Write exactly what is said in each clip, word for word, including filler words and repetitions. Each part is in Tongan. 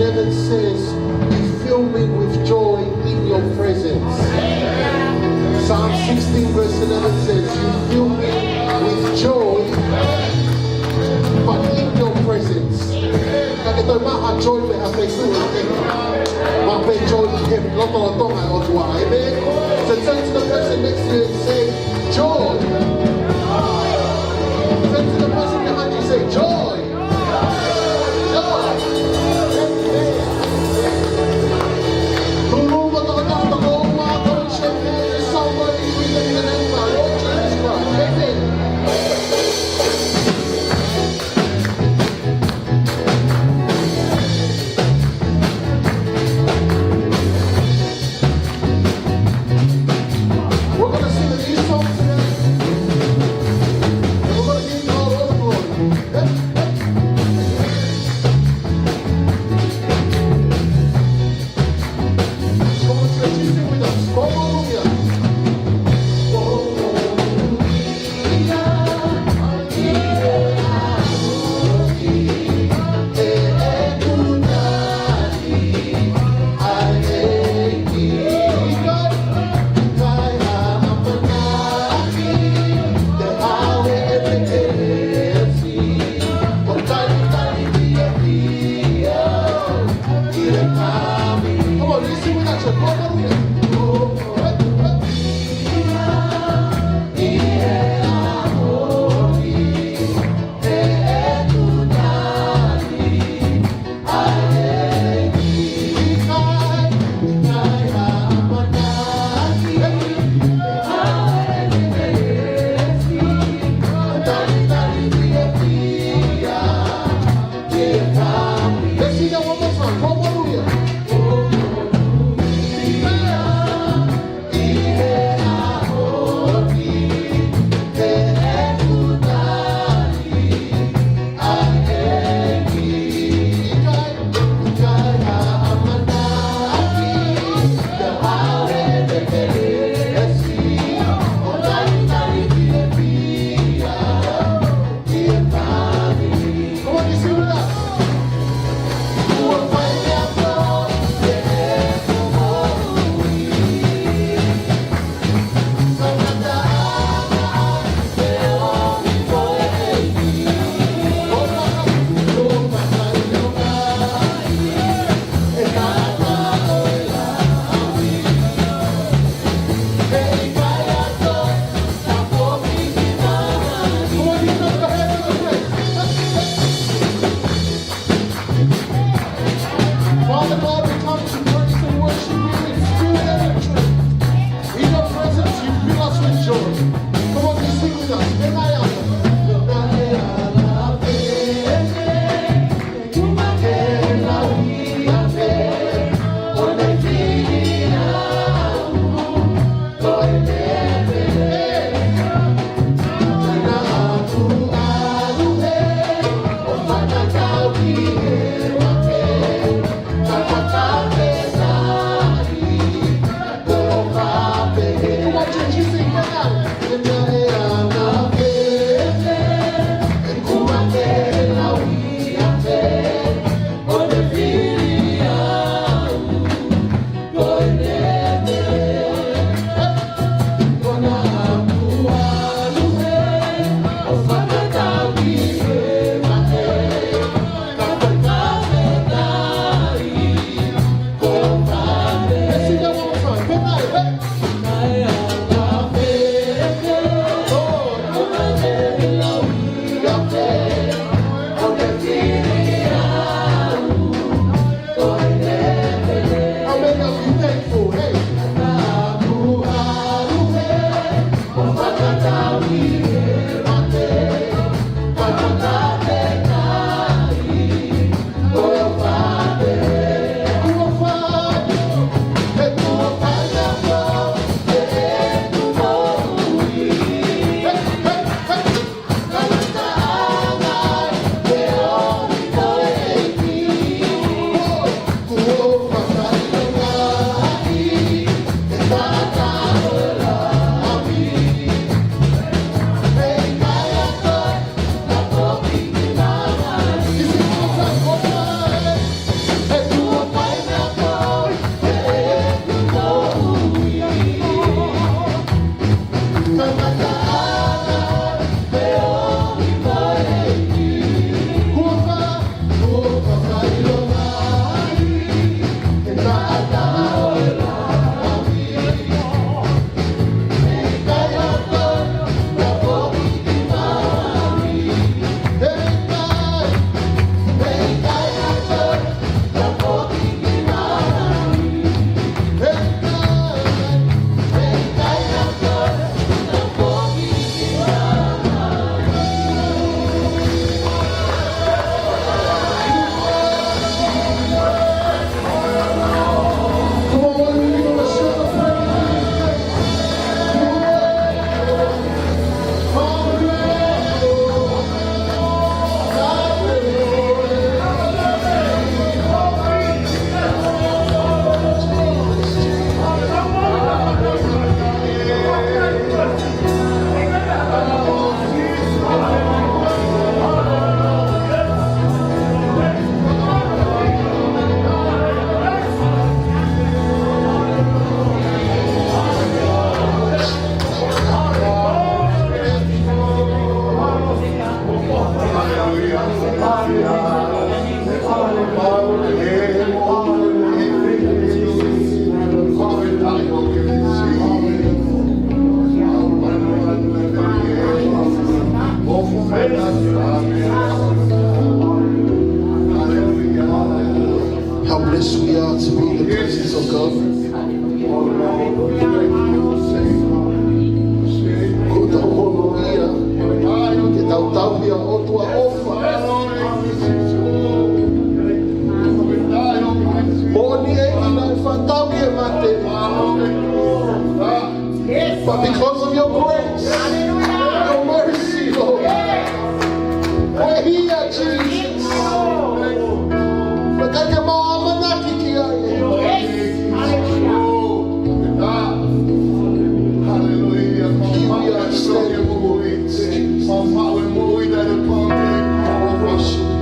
eleven says, "You fill me with joy in your presence." Psalm sixteen verse eleven says, "You fill me with joy, but in your presence." Ka ke toe maʻu ha joy pē ha fekau, maʻu pē joy he lotolotonga ʻo e ʻOtua. Amen. So turn to the person next to you and say, "Joy." Turn to the person behind you and say, "Joy." We're gonna sing a How blessed we are to be in the presence of God. Ko e tau hono ia, ke tau tau ia ʻOtua ʻofa. Moʻoni ʻEiki naʻe fakatau ki he mate. But because of your grace, your mercy, Lord, we're here, Jesus. Naʻe ʻikai ke mau ʻamanaki ki ai. Here we are standing. We worship you.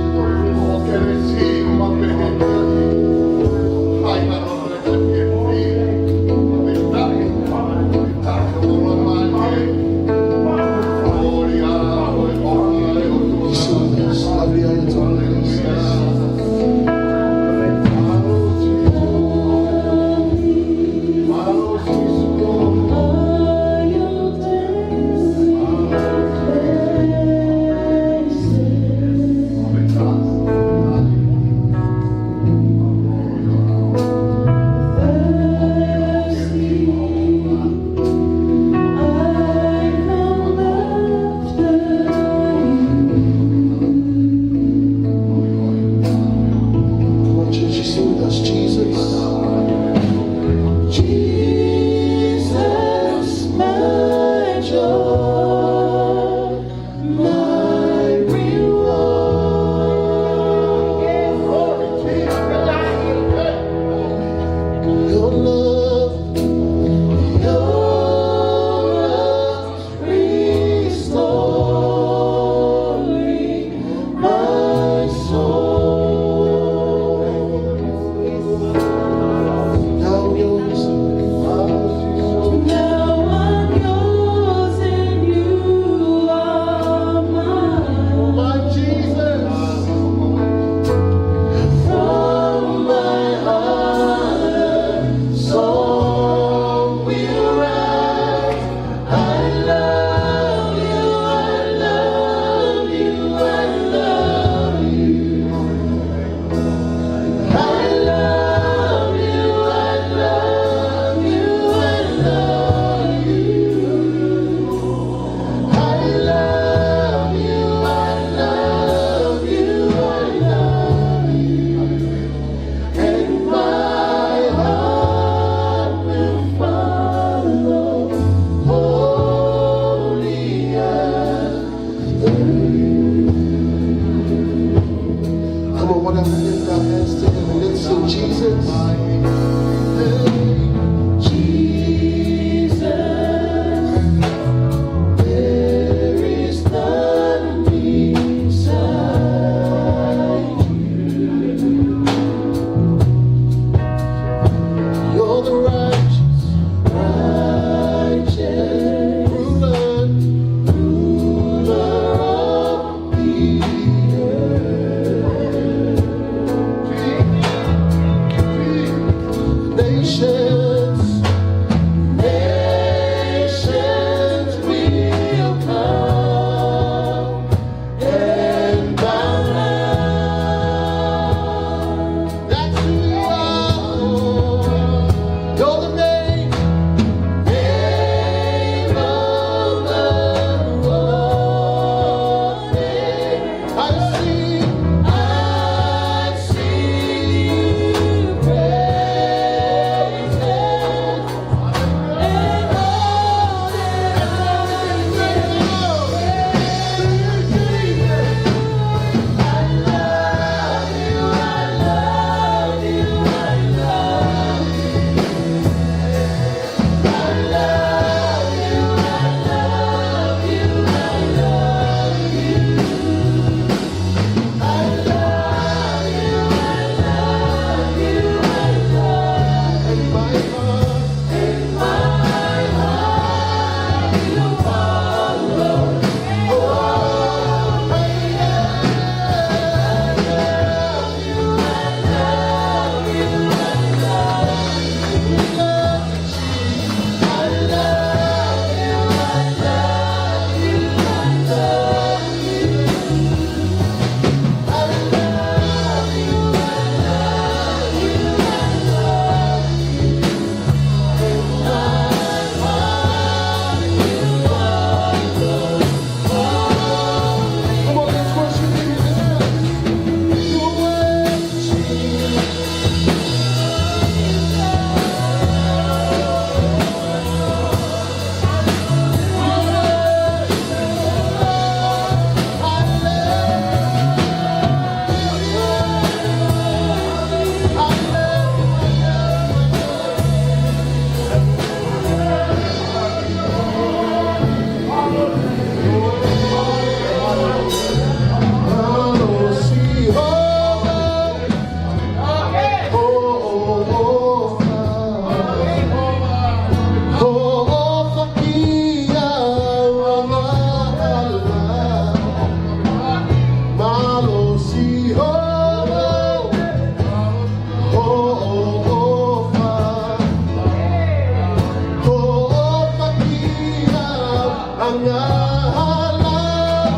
Angahala,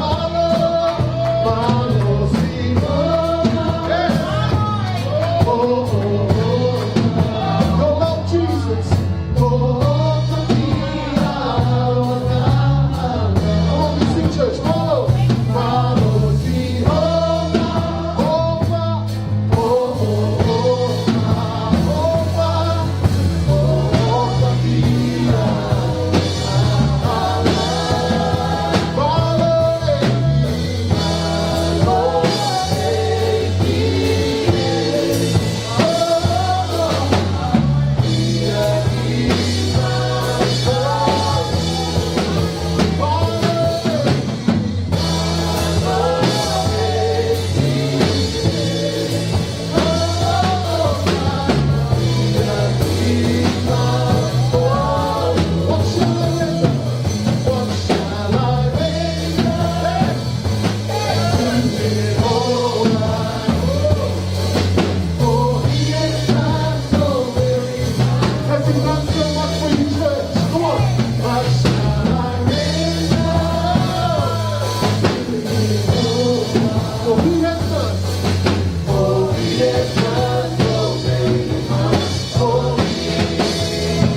mālō, mālō siʻi ʻOtua. Yes. Oh, oh, oh. Your love, Jesus. Oh, oh, oh, oh, oh, oh. Come on, we sing, church. Mālō, mālō siʻi ʻOtua. Has he done so much for you, church? Come on. What shall I render? For he has done. For he has done so very much for me.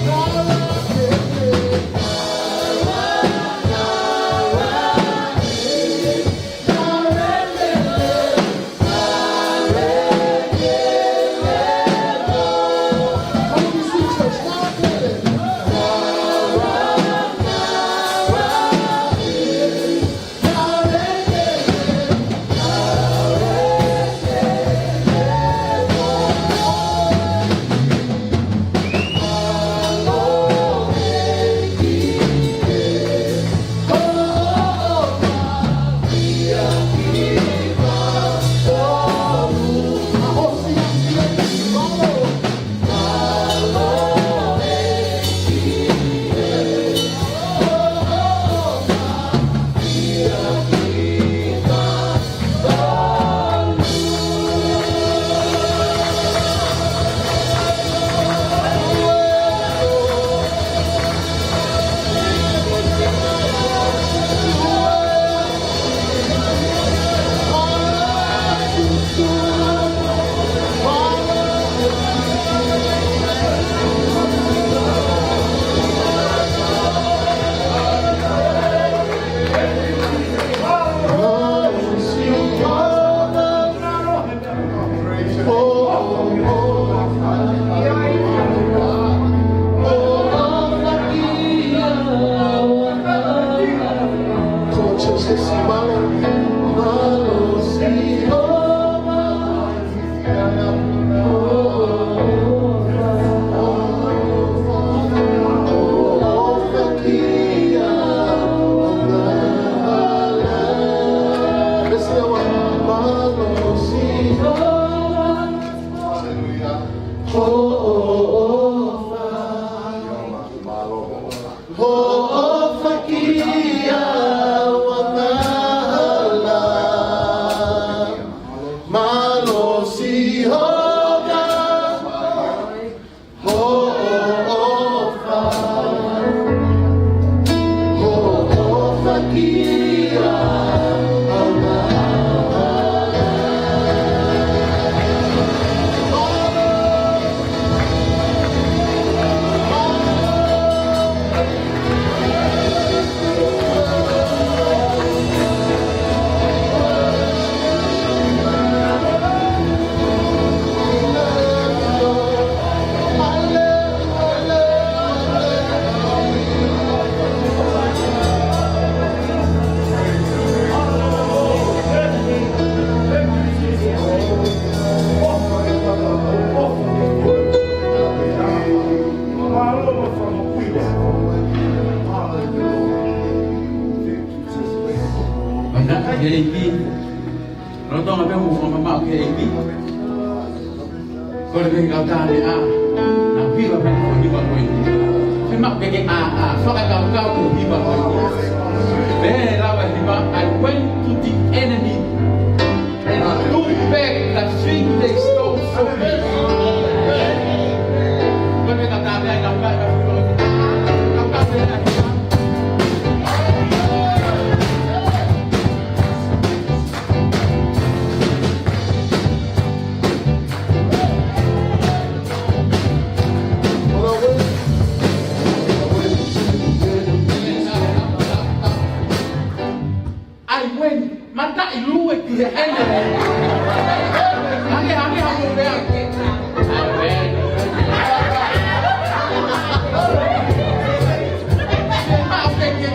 All I can say, all I, all I, all I, Mana, ʻEiki. Lolotonga pē hoʻomo fakamamaʻu ki he ʻEiki. Kole pē ki he kau tane ʻa, naʻa nau hiva pē hoʻo hiva ko eni. Fiemaʻu pē ke ʻā, ʻā, fakakaukau ki hoʻo hiva ko eni. Pehē leva e hiva, I went to the enemy and took back the thing they stole from me. Kole pē ki he kau tane ʻa, kau tane ʻa, kau tane ʻa. Hangē, hangē, hangē pē. Maʻu pē ke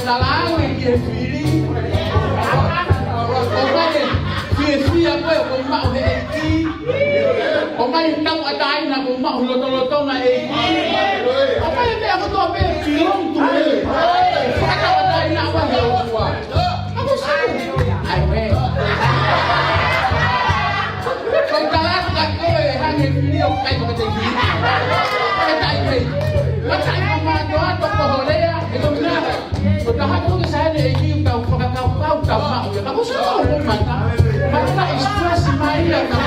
talaange ki he fili. ʻOmai e fiefia ko ē ʻoku maʻu he ʻEiki. ʻOmai e tauʻatāina ʻoku maʻu he lotolotonga ʻo e ʻEiki. ʻOmai e meʻa kotoa pē ʻoku belong to me. Fakatauʻatāina ʻa e ʻOtua. Ka ko e sio. ʻAmen. Ko e tala atu ka ko e hangē fili ʻoku ʻikai ko e teʻeki. Ko e taʻi pē. Ka taʻi ko mātoa to ko ho lea, he ko e meʻa. Ko e taha ko e sāne ʻEiki ʻoku tau fakakaukau, tau maʻu. Ka ko e sio ko e mata. Mata i stress mai ia ka.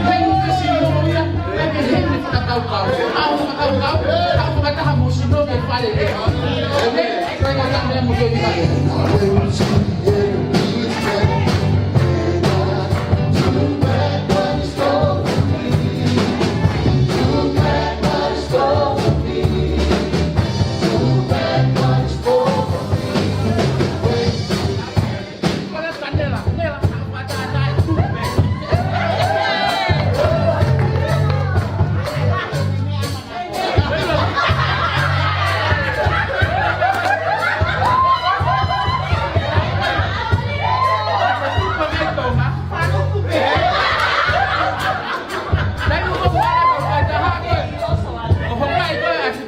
Hei, ko e sio ia. Ka ke hei, fakakaukau. Au fakakaukau. Au fakataha mo sino ke fale. Amen. Ko e ngata meʻa mo ke fale.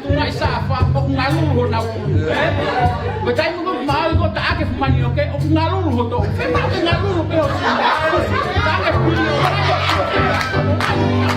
Tuʻunga ʻi Safa, ʻoku ngalulu honau ʻulu. Ko e taimi ko ē ʻoku maʻu ai ko e taʻake fuʻu manioke, ʻoku ngalulu hoto. Ke maʻu ke ngalulu pē ho sino. Taʻake fuʻu manioke.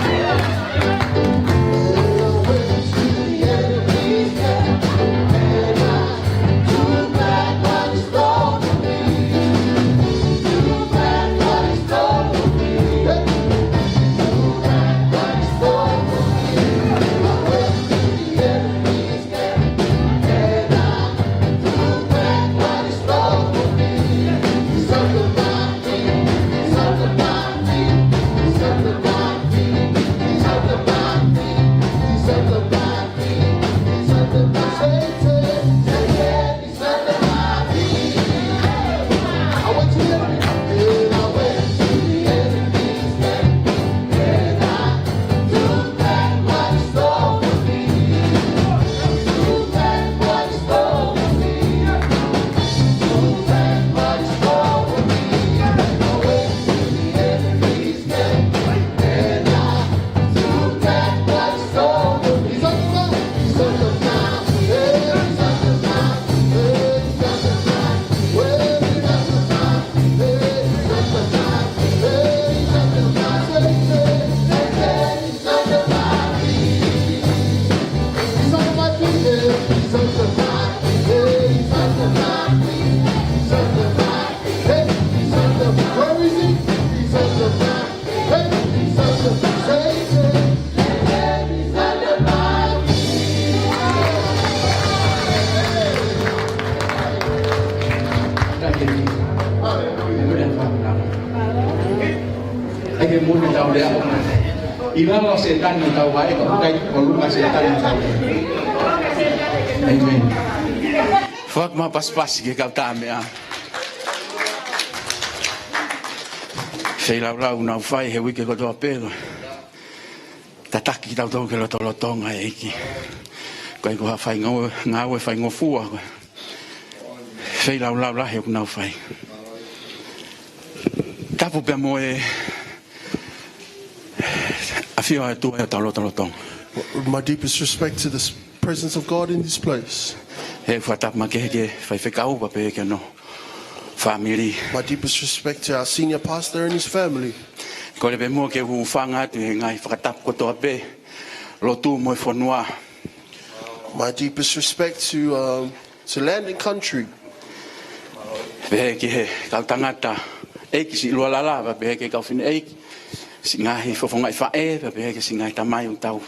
ʻAi ke mune tau lea. ʻI lalo Sētane ʻo tau vaʻe, ka ʻoku ʻikai ʻolunga Sētane ʻo tau lea. ʻAmeni. Fakamaʻu pasipasi ki he kau tā meʻa. Feilaulau naʻa nau fai he uike kotoa pē. Tataki kitautolu ki he lotolotonga ʻo e ʻEiki. ʻIkai ko ha fai ngāue, ngāue faingofua. Feilaulau lahi ʻoku nau fai. Tapu pea mo e ʻafio ʻa e ʻOtua ʻi hotau lotolotonga. My deepest respect to the s-, presence of God in this place. He fakatapu makehe ki he faifekau pea pehē ki hono fāmili. My deepest respect to our senior pastor and his family. Kole pē muʻa ke u hūfanga atu he ngaahi fakatapu kotoa pē, lotu mo e fonua. My deepest respect to, um, to land and country. Pehē ki he kau tangataʻeiki siʻi Lualala, pea pehē ki he kau fineʻeiki, siʻi ngaahi fofongaʻi faʻē, pea pehē ki he siʻi ngaahi tamai ʻoku tau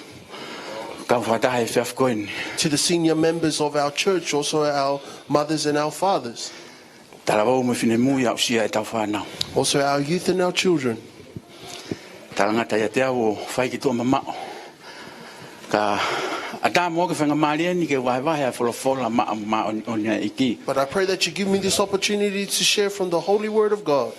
kau fakataha he efiafi ko eni. To the senior members of our church, also our mothers and our fathers. Talavou mo e finemui, aʻusia ʻetau fānau. Also our youth and our children. Talangata ʻiate au ʻo fai ki tuʻa mamaʻo. Ka ʻAtā muʻa ke faingamālie ni ke vahevahe ʻa e folofola maʻa māʻoniʻoni ʻa e ʻEiki. But I pray that you give me this opportunity to share from the holy word of God.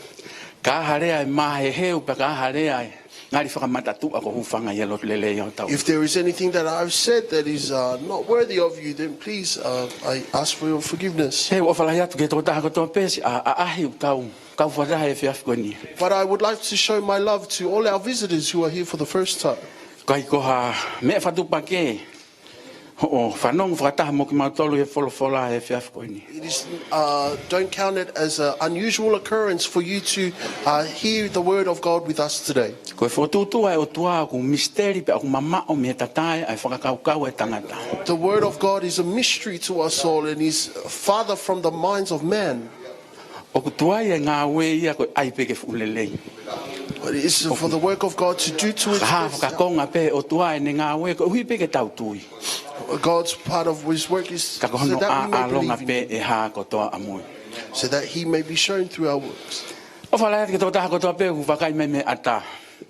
Ka ʻi ai ha lea ʻe māheheu pe ka ʻi ai ha lea ʻe ngali fakamatatuʻa, ko e hūfanga ʻi he lotu lelei ʻo hotau. If there is anything that I've said that is, uh, not worthy of you, then please, uh, I ask for your forgiveness. He ʻoku ou ʻofa lahi atu ki he tokotaha kotoa pē siʻa ʻaʻahi ʻoku tau kau fakataha he efiafi ko eni. But I would like to show my love to all our visitors who are here for the first time. Ka ʻi ai ha meʻa fakatupakē hoʻo fanongo fakataha mo kimautolu he folofola he efiafi ko eni. It is, uh, don't count it as an unusual occurrence for you to, uh, hear the word of God with us today. Ko e fokotuʻutuʻu ʻa e ʻOtua ʻoku misiteli pea ʻoku mamaʻo mei he tatae ʻa e fakakaukau ʻa e tangata. The word of God is a mystery to us all and is farther from the minds of man. ʻOku tuai e ngāue ia ko e ʻai pē ke fuʻu lelei. But it is for the work of God to do to its best. Ka hā fakakonga pē ʻOtua ʻene ngāue koeʻuhi pē ke tau tui. God's part of his work is so that we may believe in him. Ka ko hono ʻāʻālonga pē ʻe hā kotoa ʻamui. So that he may be shown through our works. ʻOfa lahi atu ki he tokotaha kotoa pē ʻoku vakai mai mei ʻatā.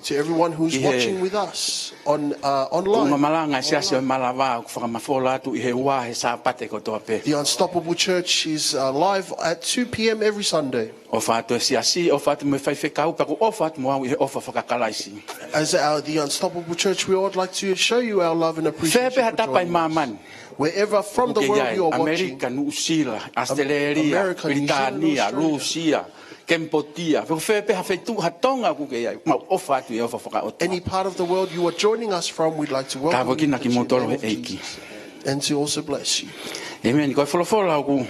To everyone who's watching with us on, uh, online. Ko e malanga ʻa e Siasi ʻo e Malavá ʻoku fakamafola atu ʻi he ua he Sāpate kotoa pē. The Unstoppable Church is, uh, live at two p.m. every Sunday. ʻOfa atu e Siasi, ʻofa atu mo e faifekau, pea ʻoku ʻofa atu mo au ʻi he ʻofa faka-Kalaisi. As our, the Unstoppable Church, we would like to show you our love and appreciation for joining us. Fē pē ha tapa ʻi māmani. Wherever from the world you are watching. ʻOku ke ʻi ai, ʻAmelika, Nuʻusila, ʻAositelēlia, America, New Zealand, Pilitānia, Australia. Lūsia, Kemipotia. Fē pē ha feituʻu ha tonga ʻoku ke ʻi ai, mau ʻofa atu ʻi he ʻofa faka-ʻOtua. Any part of the world you are joining us from, we'd like to welcome you in the name of Jesus. Tāpuekina kimoutolu ʻe he ʻEiki. And to also bless you. ʻĒmeni. Ko e folofola ʻoku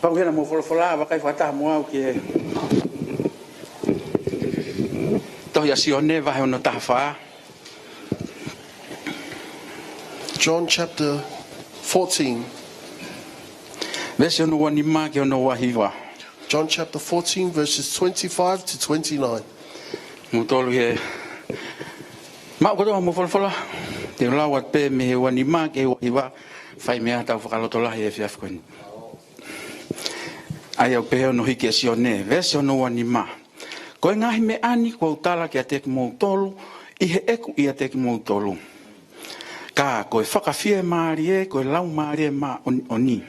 pau ke na mo folofola, vakai fakataha mo au ki he tohi ʻa Sione vahe hono taha fā. John chapter fourteen. Veesi hono ua nima ki hono ua hiva. John chapter fourteen, verses twenty-five to twenty-nine. Mou tolu he maʻu kotoa mo folofola. Te u lau atu pē mei he ua nima ki he ua hiva, fai mei ai ʻetau fakalotolahi he efiafi ko eni. ʻA ia ʻoku pehē hono hiki ʻe Sione, veesi hono ua nima. Ko e ngaahi meʻa ni kuo u tala kiate kimoutolu ʻi heʻeku ʻiate kimoutolu. Ka ko e Fakafiemālie, ko e Laumālie Māʻoniʻoni,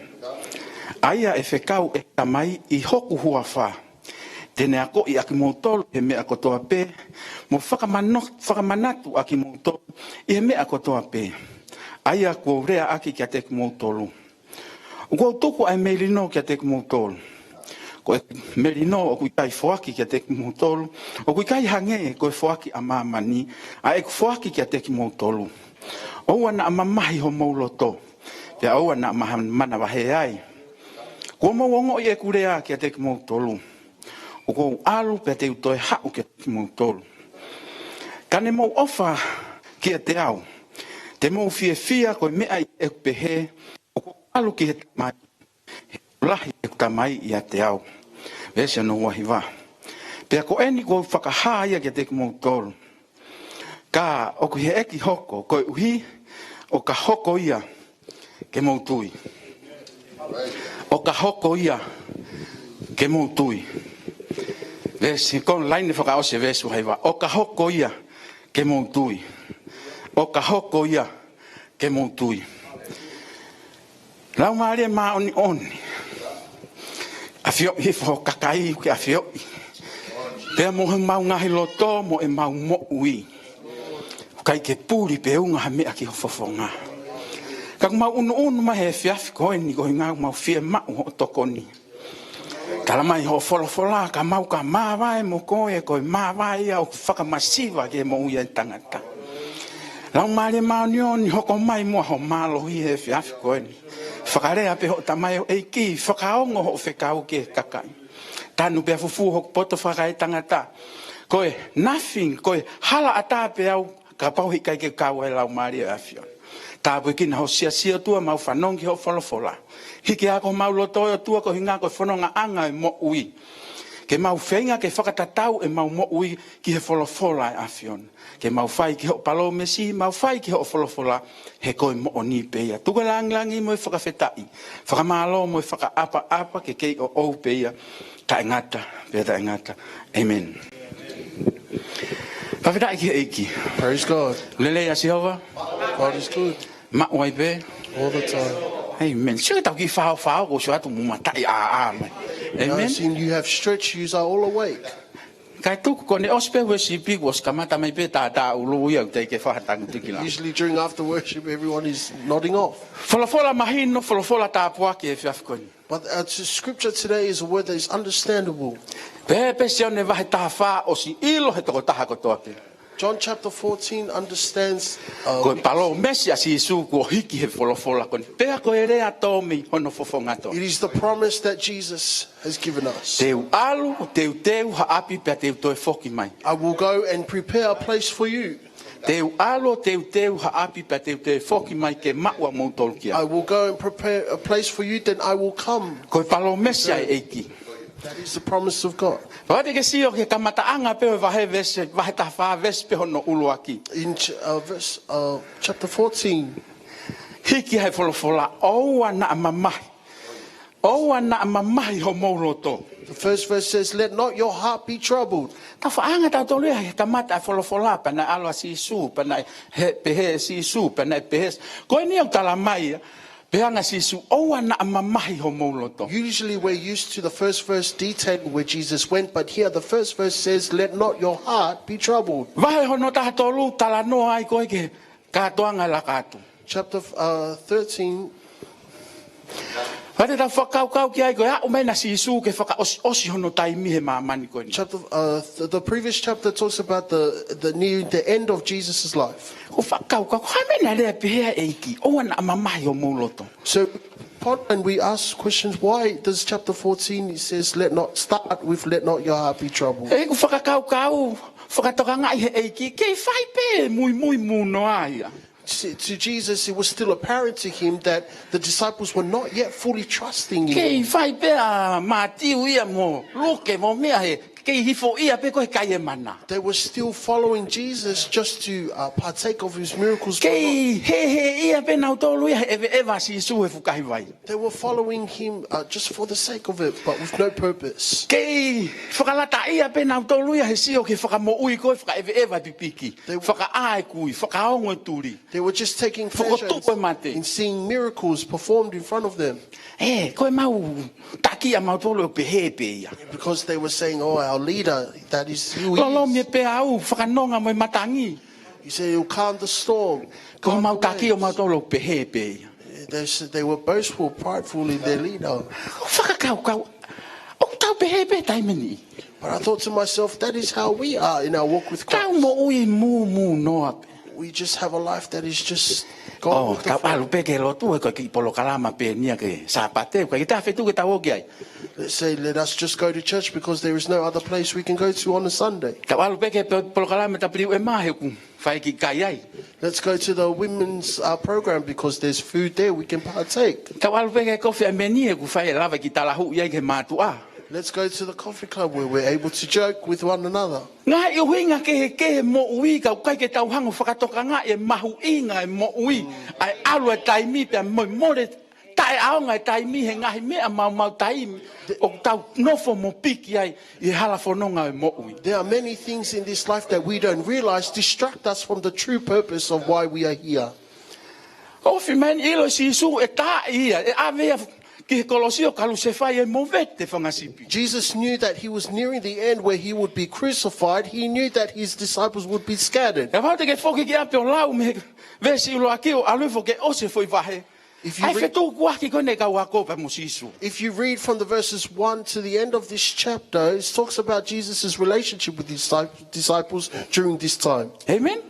ʻa ia ʻe fekau ʻe he Tamai ʻi hoku huafa, te ne akoʻi ʻa kimoutolu he meʻa kotoa pē, mo fakamano-, fakamanatu ʻa kimoutolu ʻi he meʻa kotoa pē ʻa ia kuo u leaʻaki kiate kimoutolu. ʻOku ou tuku ʻa e melino kiate kimoutolu. Ko e melino ʻoku ʻikai foaki kiate kimoutolu, ʻoku ʻikai hangē ko e foaki ʻa māmani, ʻa ʻeku foaki kiate kimoutolu. ʻOua naʻa mamahi homou loto, pea ʻoua naʻa maha-, manavahē ai. Kuo mou ongoʻi ʻeku lea kiate kimoutolu. ʻOku ou ʻalu pea te u toe haʻu kiate kimoutolu. Ka ne mou ʻofa kiate au, te mou fiefia ko e meʻa ʻi heʻeku pehē, ʻoku ou ʻalu ki he Tamai, he ʻoku lahi ʻeku Tamai ʻiate au. Veesi hono ua hiva. Pea ko eni kuo u fakahā ia kiate kimoutolu. Ka ʻoku ʻikai ke hoko, koeʻuhi ʻo ka hoko ia ke mou tui. ʻO ka hoko ia ke mou tui. Veesi, ko e laine fakaʻosi e veesi ua hiva. ʻO ka hoko ia ke mou tui. ʻO ka hoko ia ke mou tui. Laumālie Māʻoniʻoni, ʻafioʻi hifo ho kakai ke ʻafioʻi. Pea mo homau ngaahi loto mo ʻemau moʻui. ʻIkai ke puli pe unga ha meʻa ki ho fofonga. Ka ʻoku mau ʻunuʻunu mai he efiafi ko eni koeʻuhi ʻoku mau fiemaʻu hoʻo tokoni. Tala mai hoʻo folofola, ka mau ka māvae mo koe, ko e māvae ia ʻoku fakamasiva ki he moʻui ʻa e tangata. Laumālie Māʻoniʻoni, hoko mai muʻa ho mālohi he efiafi ko eni. Fakalea pē hoʻo tamaioʻeiki, fakaongo hoʻo fekau ki he kakai. Tanu pea fufū hoku poto fakaetangata. Ko e nothing, ko e hala ʻatā pē au, kapau he ʻikai ke kau ai e Laumālie ʻo e ʻAfiona. Tāpuekina ho siasi ʻOtua, mau fanongo ki hoʻo folofola. Hiki hake homau loto ʻOtua koeʻuhi ko e fonongaʻanga ʻo e moʻui. Ke mau feinga ke fakatatau ʻemau moʻui ki he folofola ʻa e ʻAfiona. Ke mau fai ki hoʻo palōmesi, mau fai ki hoʻo folofola, he ko e moʻoni pē ia. Tuku e lāngilangi mo e fakafetaʻi, fakamālō mo e fakaʻapaʻapa ke kei ʻoʻou pē ia, taʻengata pea taʻengata. ʻĒmeni. Fakafetaʻi ki he ʻEiki. Praise God. Lelei ʻa Sihova. God is good Maʻu ai pē. All the time. Amen. Sio ke tau kiʻi faofao ko sio atu mo mataʻi ʻāʻā mai. Now I've Amen. Seen you have stretched, you are all awake. Kae tuku ko ʻene ʻosi pē worship kuo ʻosi kamata mai pē tātāʻulu ia ʻoku teʻeki ke fakatangutu ki lalo. Usually during after worship, everyone is nodding off. Folofola mahino, folofola tāpuaki he efiafi ko eni. But our t- scripture today is a word that is understandable. Pehē pē Sione vahe taha fā, ʻosi ʻilo he tokotaha kotoa pē. John chapter fourteen understands uh, Ko e palōmesi ʻa Sīsū kuo hiki he folofola ko eni. Pea ko e lea tō mei hono fofonga toʻa. It is the promise that Jesus has given us. Te u ʻalu, te u teu ha ʻapi pea te u toe foki mai. I will go and prepare a place for you. Te u ʻalu, te u teu ha ʻapi pea te u toe foki mai ke maʻu ʻamoutolu ki ai. I will go and prepare a place for you, then I will come. Ko e palōmesi ʻa e ʻEiki. That is the promise of God. Pea te ke sio ki he kamataʻanga pē ʻo e vahe veesi, vahe taha fā veesi pē hono ʻuluaki. In ch- uh, verse, uh, chapter fourteen, Hiki he folofola, ʻoua naʻa mamahi. ʻOua naʻa mamahi homou loto. The first verse says, "Let not your heart be troubled." Tau faʻa anga tautolu ia he kamata e folofola pea naʻe ʻalu ʻa Sīsū, pea naʻe he, pehē ʻe Sīsū, pea naʻe pehē. Ko eni ʻoku tala mai ia, pehē ange ʻe Sīsū, ʻoua naʻa mamahi homou loto. Usually we're used to the first verse detailing where Jesus went, but here the first verse says, "Let not your heart be troubled." Vahe hono taha tolu, talanoa ai ko e kātoanga e laka atu. Chapter uh, thirteen, Pea te tau fakakaukau ki ai ko e aʻu mai ʻa Sīsū ke fakaʻosiʻosi hono taimi he māmani ko eni. chapter uh, th- the previous chapter talks about the, the near the end of Jesus' life. ʻOku ou fakakaukau, ko e hā e meʻa naʻe lea pehē ai e ʻEiki, ʻoua naʻa mamahi homou loto. So, upon, and we ask questions, why does chapter fourteen, it says, "Let not," start with, "Let not your heart be troubled"? ʻOku ou fakakaukau, fakatokangaʻi he ʻEiki, kei fai pē muimui mūnoa ia. To, to Jesus, it was still apparent to him that the disciples were not yet fully trusting in Kei him. fai pē ʻa Mātiu ia mo Luke mo meʻa he, kei hifo ia pē ko e kai e mana. They were still following Jesus just to uh, partake of his miracles. But not- Kei hehe ia pē nautolu ia he ʻeveʻeva ʻa Sīsū he fukahi vai. They were following him uh, just for the sake of it, but with no purpose. Kei fakalata ia pē nautolu ia he sio ki he fakamoʻui ko e fakaʻeveʻeva e pipiki. They were- Fakaʻā e kui, fakaongo e tuli. They were just taking pleasure Fokotuʻu e mate. in, in seeing miracles performed in front of them. ʻE, ko e mau taki ʻa mautolu ʻoku pehē pē ia. Because they were saying, "Oh, our leader, that is who he Lolomi e is." peau, fakanonga mo e matangi. He said, "He'll calm the storm." Ko e Calm mau the taki ʻo waves." mautolu ʻoku pehē pē ia. They, said they were boastful, prideful in their leader. Fakakaukau, ʻoku tau pehē pē taimi ni. But I thought to myself, that is how we are in our walk with Tau Christ. Moʻui mūmūnoa pē. We just have a life that is just gone ʻO, with the tau flow. ʻAlu pē ki he lotu he ko e kiʻi polokalama pē eni ia ki he Sāpate, ko e kiʻi taha feituʻu ke tau ō ki ai. Let's say, let us just go to church because there is no other place we can go to on a Sunday. Tau ʻalu pē ki he po- polokalama W M A he ʻoku fai e kiʻi kai ai. Let's go to the women's uh, program because there's food there we can partake. Tau ʻalu pē ki he kofi ʻa e meni he ʻoku fai e lava e kiʻi talahuʻi ai ki he mātuʻa. Let's go to the coffee club where we're able to joke with one another. Ngaahi ʻuhinga kehekehe moʻui ka ʻoku ʻikai ke tau hanga ʻo fakatokangaʻi e mahuʻinga e moʻui. ʻA e ʻalu e taimi pea mo e mole taʻeʻaonga e taimi he ngaahi meʻa maumau taimi ʻoku tau nofo mo piki ai ʻi he hala fononga e moʻui. There are many things in this life that we don't realize distract us from the true purpose of why we are here. ʻOfi mai ʻeni ʻilo Sīsū ʻe taʻi ia, ʻe ʻave ia ki he kolosi ʻo kalusefai ʻe movete fanga sipi. Jesus knew that he was nearing the end where he would be crucified. He knew that his disciples would be scattered. ʻE pau te ke foki ki ʻapi ʻo lau mei he veesi ʻuluaki ʻo ʻalu hifo ke ʻosi e foʻi vahe. If you ʻA e read- fetukuaki ko eni e kau ako pea mo Sīsū. If you read from the verses one to the end of this chapter, it talks about Jesus' relationship with his discip- disciples during this time. Amen.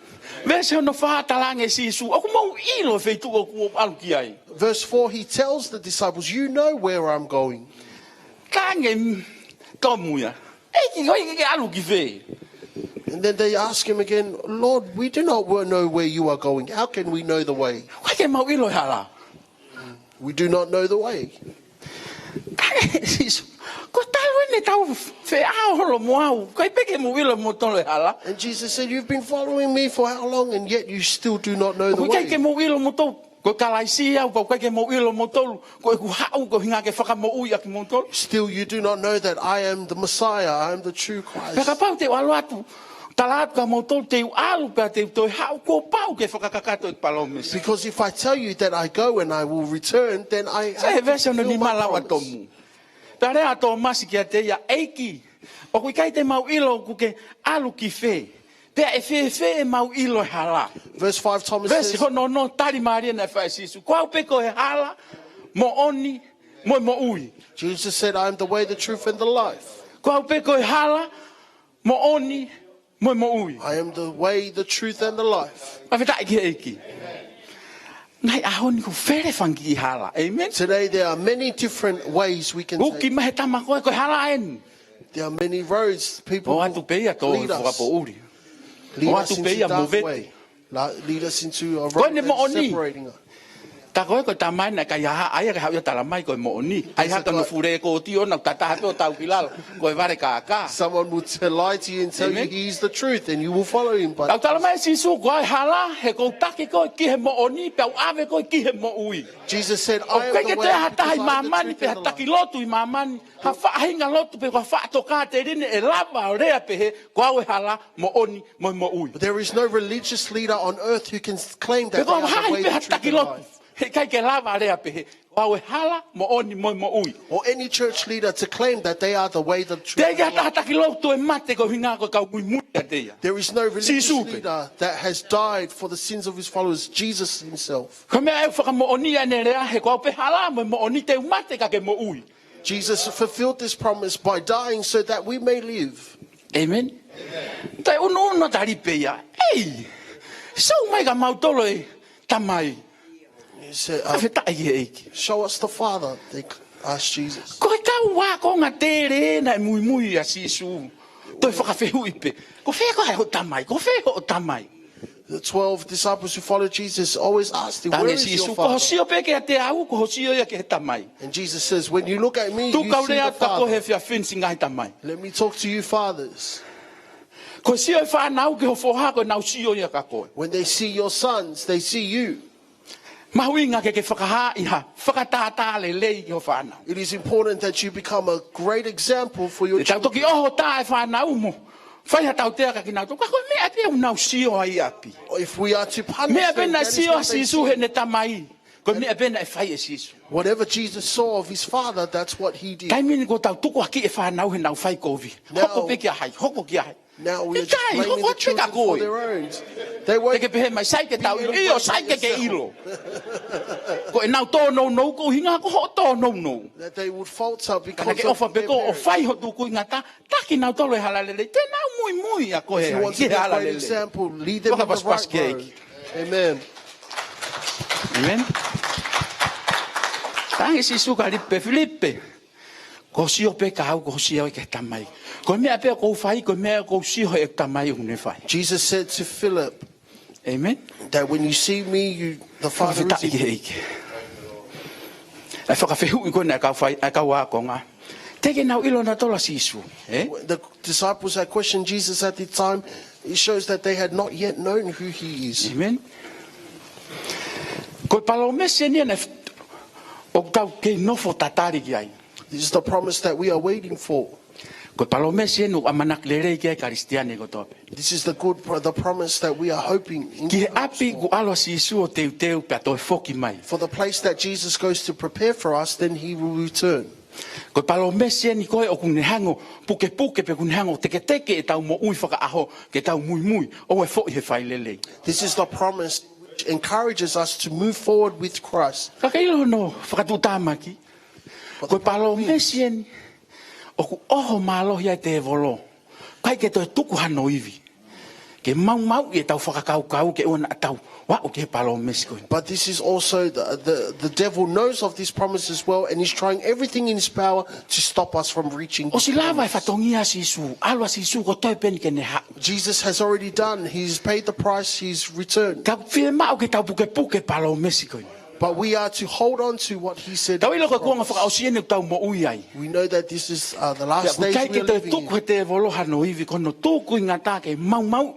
Veesi hono fā talaange ʻe Sīsū, ʻoku mou ʻilo e feituʻu ʻoku ou ʻalu ki ai. Verse four, he tells the disciples, "You know where I'm going." Talaange, mm, Tomu ia. ʻEiki, ʻoku ʻikai ke ke ʻalu ki fē? And then they ask him again, "Lord, we do not wo- know where you are going. How can we know the way? ʻOku ʻikai ke mau ʻilo e hala. We do not know the way." Talaange ʻe Sīsū, ko e talu eni ʻetau feʻao holo mo au. ʻOku ʻikai pē ke mou ʻilo ʻe moutolu e hala. And Jesus said, "You've been following me for how long, and yet you still do not know the ʻOku ʻikai ke way?" mou ʻilo moutolu ko e Kalaisi au, pea ʻoku ʻikai ke mou ʻilo moutolu ko ʻeku haʻu ko e ʻuhinga ke fakamoʻui ʻa kimoutolu. Still, you do not know that I am the Messiah, I am the true Pea Christ. kapau te u ʻalu atu, tala atu kia moutolu te u ʻalu pea te u toe haʻu, kuo pau ke fakakakato e palōmesi. Because if I tell you that I go and I will return, then I have to fulfill my promise. Sai e veesi hono nima lau ʻa Tomu. Pea lea ʻa Tōmasi kiate ia, ʻEiki, ʻoku ʻikai te mau ʻilo ʻoku ke ʻalu ki fē. Pea ʻe fēfē ʻemau ʻilo e hala? Verse five, Thomas says, Veesi hono ono, tali mālie naʻe fai ʻe Sīsū. Ko au pē ko e hala, moʻoni, mo e moʻui. Jesus said, "I am the way, the truth, and the life." Ko au pē ko e hala, moʻoni, mo e moʻui. "I am the way, the truth, and the life." Fakafetaʻi ki he ʻEiki. Ngaahi ʻaho ni ʻoku fele fanga kiʻi hala. Amen. Today there are many different ways we can take. Uki mai he tama ko ē, ko e hala eni. There are many roads people lead us. ʻOatu pē ia ki he fakapoʻuli. Lead us into dark way. ʻOatu pē ia movete. La-, lead us into a road that is separating us. Ko eni moʻoni. Tā ko ē ko e tama eni naʻe ʻikai ha ʻai ke haʻu ia ʻo tala mai ko e moʻoni. ʻAi ha tonu fule ko oti ʻo nau tataha pē ʻo tau ki lalo. Ko e vale kākā. Someone will t-, lie to you and tell you he is the truth and you will follow him, but Amen. Tau tala mai Sīsū ko au e hala, he ʻoku ou taki koe ki he moʻoni, pea u ʻave koe ki he moʻui. Jesus said, "I am the way, because I am the truth and the life." ʻOku ʻikai ke toe ha taha ʻi māmani, pe ha taki lotu ʻi māmani, ha faʻahinga lotu pe ko ha faʻa tokāteline ʻe lava ʻo lea pehē, ko au e hala, moʻoni, mo e moʻui. But there is no religious leader on earth who can s-, claim that they are the way, the truth, and the life. Pe ko ha faʻahinga pe ha taki lotu. He ʻikai ke lava lea pehē, ko au e hala, moʻoni, mo e moʻui. Or any church leader to claim that they are the way, the truth, and the life. Teʻeki ha taha taki lotu ʻe mate koeʻuhinga ko e kau muimui kiate ia. There is no religious leader that has died for the sins of his followers, Jesus himself. Sīsū pē. Ko e meʻa ʻoku fakamoʻoni ʻene lea, he ko au pē hala, mo e moʻoni, te u mate ka ke moʻui. Jesus fulfilled this promise by dying so that we may live. Amen. Amen. Toe ʻunuʻunu atu pē ia. ʻEi, sio mai kia mautolu e tamai. He said, uh, Fakafetaʻi ki he ʻEiki. "Show us the Father," they asked Jesus. Ko e kau ākonga tele naʻe muimui ʻia Sīsū. Toe fakafehuʻi pē. Ko fē koā hoʻo tamai? Ko fē hoʻo tamai? The twelve disciples who followed Jesus always asked him, "Where is your Father?" Talaange ʻe Sīsū, ko hoʻo sio pē kiate au, ko hoʻo sio ia ki he tamai. And Jesus says, "When you look at me, you see the Father." Tuku ke u lea atu kia koe he efiafi ni siʻi ngaahi tamai. Let me talk to you, fathers. Ko e sio e fānau ki ho foha, ko ʻenau sio ia kia koe. When they see your sons, they see you. Mahuʻinga ke ke fakahaaʻi ha fakatātā lelei ki ho fānau. It is important that you become a great example for your children. Te tau toki ʻoho tā e fānau mo fai ha tautea kia kinautolu, ka ko e meʻa pē ʻoku nau sio ai ʻi ʻapi. If we are to punish them, that is what they see. Meʻa pē naʻe sio ai ʻa Sīsū heʻene tamai, ko e meʻa pē naʻe fai ʻe Sīsū. Whatever Jesus saw of his Father, that's what he did. Taimi ni ʻoku tau tukuakiʻi e fānau heʻenau fai kovi. Now, hoko pē kia hai, hoko kia hai. Now we are just blaming the children for their own. ʻIkai, hoko pē kia hai. They won't be able to fight itself. Te ke pehē mai, sai ke tau ʻilo, ʻio, sai ke ke ʻilo. Ko ʻenau tōnounou, ko e ʻuhinga ko hoʻo tōnounou. That they would falter because of their parents. Ka naʻa ke ʻofa pē koe ʻo fai ho tūkuingata, taki kinautolu he hala lelei, te nau muimui ʻia koe he hala lelei. If you want to be a great example, lead them in the right road. Fakapasipasi ki he ʻEiki. Amen. Amen. Talaange ʻe Sīsū kia Filipe, Filipe, ko hoʻo sio pē kia au, ko hoʻo sio ia ki he tamai. Ko e meʻa pē ʻoku ou fai, ko e meʻa ʻoku ou sio he tamai ʻoku ne fai. Jesus said to Philip, Amen. That when you see me, you, the Father is in you. Fakafetaʻi ki he ʻEiki. ʻA e fakafehuʻi ko ena ʻa e kau fai, ʻa e kau ākonga. Teʻeki ke nau ʻilo nautolu ʻa Sīsū, ē? The disciples had questioned Jesus at the time. It shows that they had not yet known who he is. Amen. Ko e palōmesi eni naʻe f-, ʻoku tau kei nofo tatali ki ai. This is the promise that we are waiting for. Ko e palōmesi eni ʻoku ʻamanaki lelei ki ai e Kalisitiane kotoa pē. This is the good pro-, the promise that we are hoping in Christ for. Ki he ʻapi kuo ʻalu ʻa Sīsū ʻo teuteu pea toe foki mai. For the place that Jesus goes to prepare for us, then he will return. Ko e palōmesi eni ko ē ʻoku ne hanga ʻo pukepuke pe ʻoku ne hanga ʻo teketeke ʻetau moʻui fakaʻaho ke tau muimui ʻo e foʻi he fai lelei. This is the promise which encourages us to move forward with Christ. Ka ke ʻilo hono fakatuʻutāmaki. Ko e palōmesi eni ʻoku ʻoho mālohi ai e tēvolo. ʻIkai ke toe tuku hano ivi ke maumauʻi ʻetau fakakaukau ke ʻoua naʻa tau aʻu ki he palōmesi ko eni. But this is also the, the, the devil knows of this promise as well, and he's trying everything in his power to stop us from reaching this promise. ʻOsi lava e fatongia ʻa Sīsū, ʻalu ʻa Sīsū, ko e toe pē eni ke ne haʻu. Jesus has already done. He's paid the price. He's returned. Ka ʻoku fiemaʻu ke tau pukepuke e palōmesi ko eni. But we are to hold on to what he said was promised. Tau ʻilo ko e kuonga fakaʻosi eni ʻoku tau moʻui ai. We know that this is, uh, the last days we are living in. Pea ʻoku ʻikai ke toe tuku he tēvolo hano ivi, ko hono tūkuingata ke maumauʻi.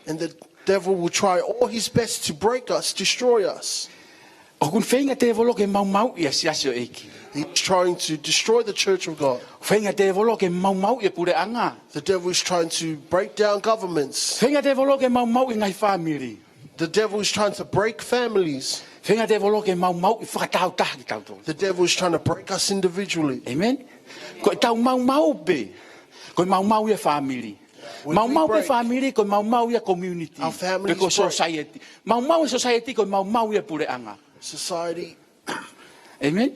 And the devil will try all his best to break us, destroy us. ʻOku feinga tēvolo ke maumauʻi ʻa e siasi ʻo e ʻEiki. He's trying to destroy the church of God. Feinga tēvolo ke maumauʻi e puleʻanga. The devil is trying to break down governments. Feinga tēvolo ke maumauʻi e ngaahi fāmili. The devil is trying to break families. Feinga tēvolo ke maumauʻi fakatāutaha kitautolu. The devil is trying to break us individually. Amen. Ko ʻetau maumau pē, ko e maumau ia e fāmili. When we break, maumau pē fāmili, ko e maumau ia e community. Our families break. Pe ko e society. Maumau e society, ko e maumau ia e puleʻanga. Society. Amen.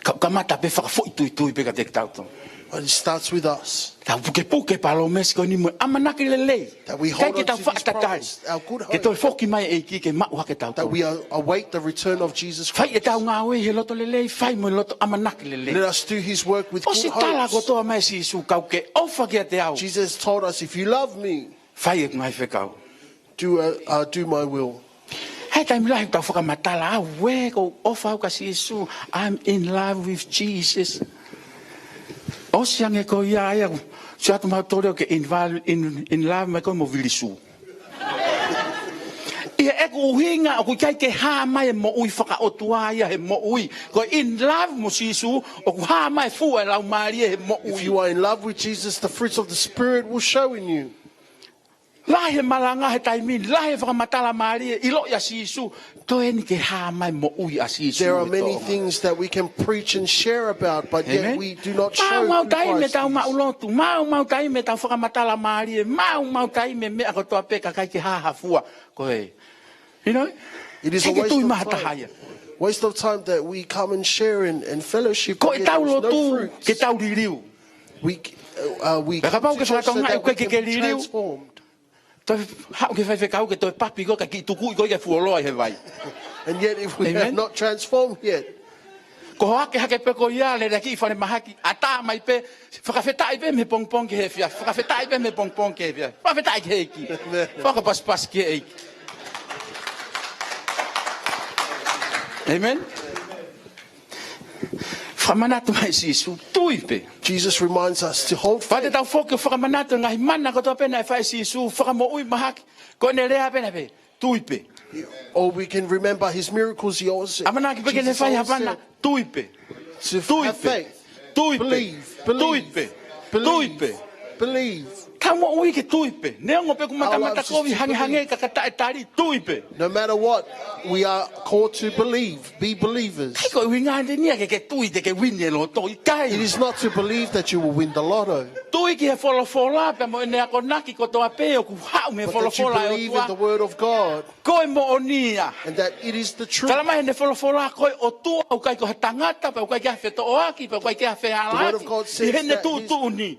Ka, kamata pē fakafoʻituitui pē kiate kitautolu. But it starts with us. Tau pukepuke e palōmesi ko eni mo e ʻamanaki lelei. That we hold on to this promise, our good hope. ʻIkai ke tau faʻa tatali ke toe foki mai e ʻEiki ke maʻu hake kitautolu. That we a-, await the return of Jesus Christ. Fai ʻetau ngāue he loto lelei, fai mo e loto ʻamanaki lelei. Let us do his work with good hopes. ʻOsi tala kotoa mai ʻe Sīsū, kapau ʻoku ke ʻofa kiate au, Jesus told us, "If you love me, fai ʻeku ngaahi fekau. Do, uh, uh, do my will." He taimi lahi ʻoku tau fakamatala, "Auē, ʻoku ou ʻofa au kia Sīsū. I'm in love with Jesus." ʻOsi ange ko ia ia, sio atu mautolu ke in, in, in love mai koe mo Vilisū. ʻI heʻeku ʻuhinga ʻoku ʻikai ke hā mai e moʻui fakaʻotua ia he moʻui. Ko e in love mo Sīsū, ʻoku hā mai e fua e Laumālie he moʻui. If you are in love with Jesus, the fruits of the Spirit will show in you. Lahi e malanga he taimi ni, lahi e fakamatala mālie, ʻiloʻi ʻa Sīsū, toe eni ke hā mai e moʻui ʻa Sīsū. There are many things that we can preach and share about, but yet we do not show who Christ is. Amen. Maumau taimi ʻetau maʻu lotu, maumau taimi ʻetau fakamatala mālie, maumau taimi e meʻa kotoa pē ka ʻikai ke hā ha fua. Ko e, you know, ʻikai ke tui mai ha taha ia. It is a waste of time. Waste of time that we come and share and, and fellowship, but yet there is no fruit. Ko ʻetau lotu, ke tau liliu. We, uh, uh, we come to church so that we can be transformed. Pea kapau ʻoku ke fakatonga ʻoku ʻikai ke ke liliu, toe haʻu ki he faifekau ke toe papi koe kae kiʻi tukuʻi koe ke fuoloa ʻi he vai. And yet if we have not transformed yet. Amen. Ko hoʻo hake hake pē ko ia, lele ki falemahaki, ʻatā mai pē, fakafetaʻi pē mei he pongipongi ki he efiafi, fakafetaʻi pē mei he pongipongi ki he efiafi, fakafetaʻi ki he ʻEiki. Amen. Fakapasipasi ki he ʻEiki. Amen. Fakamanatu mai ʻe Sīsū, tui pē. Jesus reminds us to hold faith. Pea te tau foki ʻo fakamanatu e ngaahi mana kotoa pē naʻe fai ʻe Sīsū, fakamoʻui mahaki, ko ʻene lea pē naʻe pehē, tui pē. Or we can remember his miracles, he always said, Jesus always said, ʻamanaki pē ke ne fai ha mana, tui pē. To have faith. Tui pē. Tui pē. Believe, believe, believe. Tui pē. Tui pē. Believe. Tau moʻui ke tui pē. Neongo pē ʻoku matamata kovi, hangehangē, kakataʻetali, tui pē. Our lives is to try to believe. No matter what, we are called to believe, be believers. ʻIkai ko e ʻuhinga eni ia ke ke tui te ke uini e loto, ʻikai. It is not to believe that you will win the lotto. Tui ki he folofola pea mo ʻene akonaki kotoa pē ʻoku haʻu mei he folofola ʻa e ʻOtua. But that you believe in the word of God. Ko e moʻoni ia. And that it is the truth. Tala mai heʻene folofola ko e ʻOtua ʻoku ʻikai ko ha tangata, pea ʻoku ʻikai ke fetoʻoaki, pea ʻoku ʻikai ke fehalaaki. The word of God says that he's,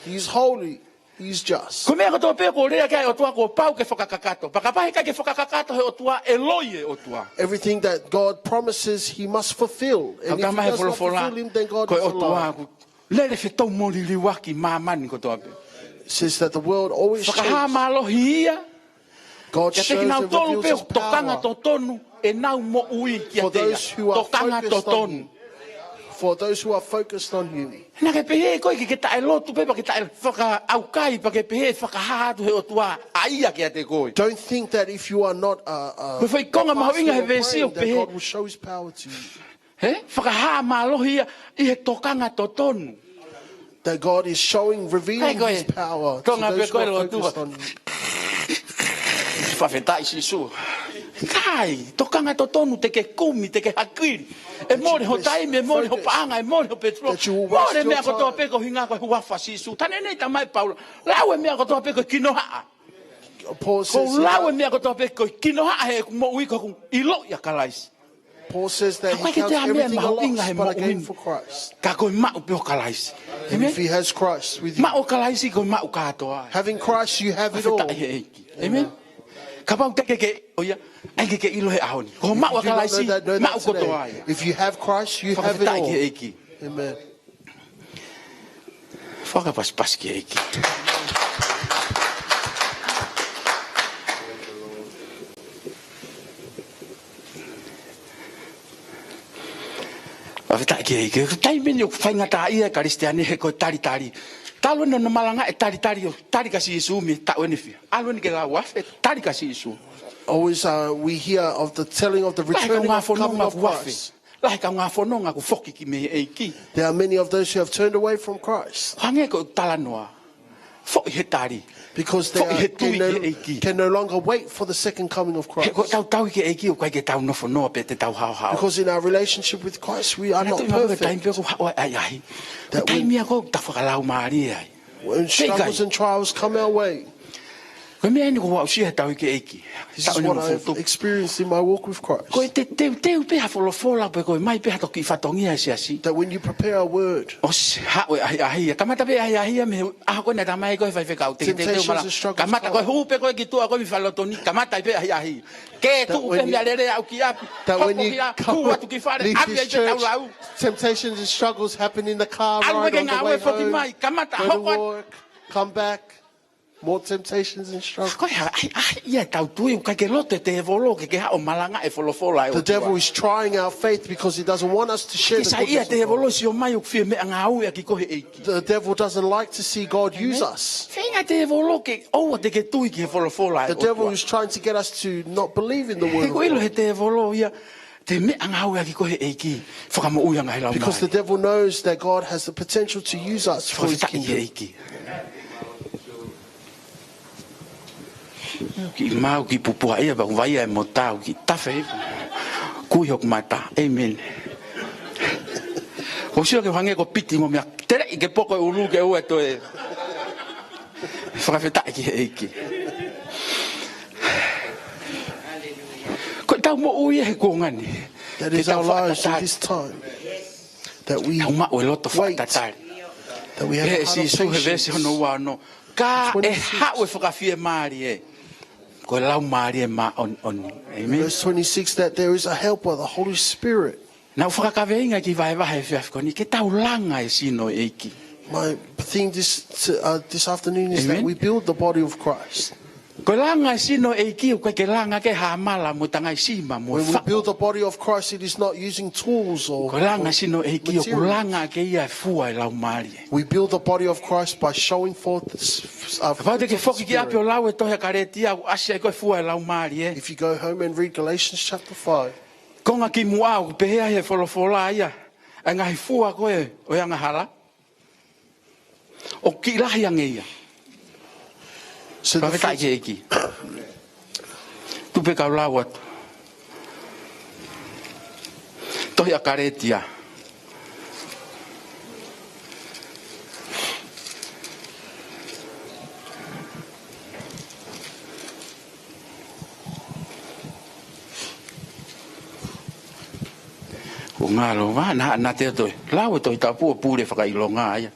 he's holy, he's just. ʻI heʻene tuʻutuʻuni. Ko e meʻa kotoa pē ʻoku lea ki ai e ʻOtua kuo pau ke fakakakato. Pea kapau he ʻikai ke fakakakato he ʻOtua, ʻe loi e ʻOtua. Everything that God promises, he must fulfill. And if he does not fulfill him, then God is a liar. Tala mai he folofola, ko e ʻOtua ʻoku lele fetoumoʻoni liliu ʻaki māmani kotoa pē. Says that the world always changes. Fakahā mālohi ia. God shows and reveals his power. Kiate kinautolu pē ʻoku tokanga totonu ʻenau moʻui kiate ia. For those who are focused on him. Tokanga totonu. For those who are focused on him. Naʻa ke pehē koe ke, ke taʻelotu pē, pea ke taʻefakaʻaukai, pea ke pehē fakahā atu he ʻOtua ʻa ia kiate koe. Don't think that if you are not, uh, uh, fasting or praying, that God will show his power to you. Ko e foʻi konga mahuʻinga he veesi ʻoku pehē, he? Fakahā mālohi ia ʻi he tokanga totonu. That God is showing, revealing his power to those who are focused on him. Fakafetaʻi Sīsū. ʻIkai, tokanga totonu te ke kumi, te ke hakili. ʻE mole ho taimi, ʻe mole ho paʻanga, ʻe mole ho petrol. That you will waste your time. Mole e meʻa kotoa pē ko e ʻuhinga ko e huafa Sīsū. Tala ʻe he tamai Paula, lau e meʻa kotoa pē ko e kinohaʻa. Paul says, ʻoku ou lau e meʻa kotoa pē ko e kinohaʻa heʻeku moʻui ko ʻeku ʻiloʻi ʻa Kalaisi. Paul says that he counts everything a loss but a gain for Christ. Ka ko e maʻu pē ʻo Kalaisi. And if he has Christ with you, maʻu ʻo Kalaisi ko e maʻu kātoa. Having Christ, you have it all. Fakafetaʻi he ʻEiki. Amen. Kapau te ke ke, ʻo ia, ʻai ke ke ʻilo he ʻaho ni. Ko e maʻu ʻa Kalaisi, maʻu kotoa ia. If you do not know that, know that today. If you have Christ, you have it all. Fakafetaʻi he ʻEiki. Amen. Fakapasipasi ki he ʻEiki. Fakafetaʻi ki he ʻEiki. Taimi ni ʻoku faingataʻaʻia e Kalisitiane he ko e talitali. Talu ʻene malanga ʻe talitali ʻo tali kia Sīsū mei he taʻu ʻe fiha. ʻAlu eni ki he lau afe, tali kia Sīsū. Always, uh, we hear of the telling of the returning of coming of Christ. Lahi e kau ngā fononga kuo afe. Lahi e kau ngā fononga kuo foki ki mei he ʻEiki. There are many of those who have turned away from Christ. Hangē ko e talanoa. Foʻi he tali. Because they are, foʻi he tui ki he ʻEiki. Can no longer wait for the second coming of Christ. He ko ʻetau tui ki he ʻEiki ʻoku ʻikai ke tau nofo noa pē te tau haohaoa. Because in our relationship with Christ, we are not perfect. Taimi pē ko e haʻu ʻa e ʻahiʻahi. Taimi ia ko e fakalaumālie ai. When struggles and trials come our way. Ko e meʻa eni ʻoku ou aʻusia he tui ki he ʻEiki. This is what I've experienced in my walk with Christ. Ko e teuteu pē ha folofola pe ko e ʻomai pē ha kiʻi fatongia ʻa e siasi. That when you prepare a word, ʻosi haʻu e ʻahiʻahi. Kamata pē ʻahiʻahi mei he ʻaho ko ē naʻe talamai ko e faifekau. Te ke teuteu malanga. Kamata ko e hū pē ko ē ki tuʻa ko ē mei faleloto ni. Kamata ai pē ʻahiʻahi. Ke tuʻu pē mei ʻalele ʻalu ki ʻapi. That when you come, leave this church, temptations and struggles happen in the car ride on the way home. Go to work, come back. More temptations and struggles. Ko e hā, ʻahiʻahi ia ʻetau tui, ʻoku ʻikai ke loto e tēvolo ke ke haʻu ʻo malanga e folofola ʻa e ʻOtua. The devil is trying our faith because he doesn't want us to share the goodness of God. ʻIkai ke saiʻia e tēvolo ʻo sio mai ʻoku fie meʻangāueʻaki koe ʻe he ʻEiki. The devil doesn't like to see God use us. Feinga e tēvolo ke ʻoua te ke tui ki he folofola ʻa e ʻOtua. The devil is trying to get us to not believe in the word of God. He ʻoku ʻilo ʻe he tēvolo ia, te meʻangāueʻaki koe ʻe he ʻEiki, fakamoʻui ʻa e ngaahi laumālie. Because the devil knows that God has the potential to use us for his kingdom. Fakafetaʻi ki he ʻEiki. Kiʻi maau, kiʻi pupuhaʻia, pea ʻoku vaia e motā, kiʻi tafe. Kui hoku mata. ʻĒmeni. ʻOku ou sio ki he hangē ko e piti mo e meʻa. Teleʻi ke poko e ʻulu ke ʻoua ʻe toe. Fakafetaʻi ki he ʻEiki. Ko ʻetau moʻui he kuonga ni. That is our lives in this time. That we wait. Tau maʻu e loto fakatatali. That we have a heart of patience. Pehē ʻe Sīsū he veesi hono ua ono. Ka ʻe haʻu e Fakafiemālie, ko e Laumālie Māʻoniʻoni. ʻĒmeni. Verse twenty-six, that there is a helper, the Holy Spirit. Naʻá ku fakakaveinga e kiʻi vahevahe he efiafi ko eni, ke tau langa e sino ʻo e ʻEiki. My thing this, uh, this afternoon is that we build the body of Christ. ʻĒmeni. Ko e langa e sino ʻo e ʻEiki, ʻoku ʻikai ke langa ki ha mala mo e tangai sima mo e fako. When we build the body of Christ, it is not using tools or, or materials. Ko e langa e sino ʻo e ʻEiki, ʻoku langa ʻaki ia e fua ʻo e Laumālie. We build the body of Christ by showing forth this, uh, fruit of the Spirit. Kapau te ke foki ki ʻapi ʻo lau e tohi ʻa Kalētia, ʻoku ʻasi ai ko e fua ʻo e Laumālie. If you go home and read Galatians chapter five, konga kimuʻa ʻoku pehē ai he folofola ia, ʻa e ngaahi fua ko ē ʻo e angahala, ʻoku kiʻi lahi ange ia. So the fruit. Fakafetaʻi ki he ʻEiki. Tuku pē kau lau atu. Tohi ʻa Kalētia. ʻOku ngalo vā, naʻa, naʻa te toe lau e Tohi Tapu ʻo pule fakaʻilonga ia.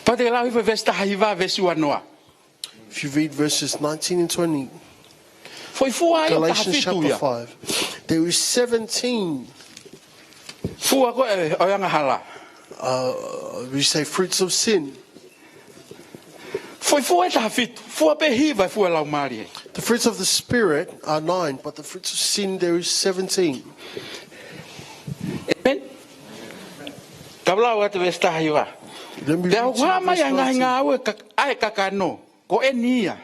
Pea te ke lau hifo e veesi taha hiva, veesi ua noa. If you read verses nineteen and twenty, Foʻi fua ia ʻe taha fitu ia. Galatians chapter five, there is seventeen. Fua ko ē ʻo e angahala. Uh, we say fruits of sin. Foʻi fua ʻe taha fitu, fua pē ʻe hiva e fua ʻo e Laumālie. The fruits of the Spirit are nine, but the fruits of sin, there is seventeen. ʻĒmeni. Kau lau atu e veesi taha hiva. Let me read to you verse nineteen. Pea ʻoku hā mai ʻa e ngaahi ngāue ka-, ʻa e kakano, ko eni ia: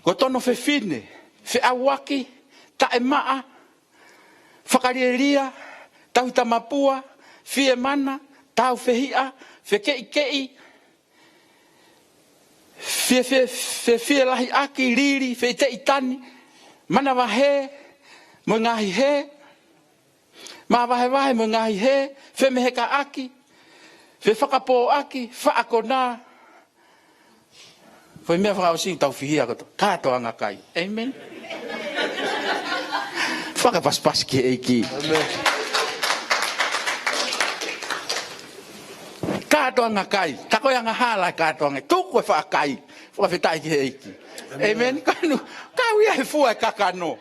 ko e tono fefine, feʻauaki, taʻemaʻa, fakalielia, tauhi tamapua, fiemana, tāufehiʻa, fekeʻikeʻi, fie, fie, fie, fielahiʻaki, lili, feʻiteʻitani, manavahē mo e ngaahi hē, mavahevahe mo e ngaahi hē, femehekaʻaki, fefakapōʻaki, faʻa konā. Foʻi meʻa fakaʻosi ʻoku tau fihia kotoa. Kātoanga kai. ʻĒmeni. Fakapasipasi ki he ʻEiki. ʻĒmeni. Kātoanga kai. Ka ko e angahala e kātoanga. Tuku e faʻa kai. Fakafetaʻi ki he ʻEiki. ʻĒmeni. ʻĒmeni. Kanu, kau ia he fua ʻo e kakano.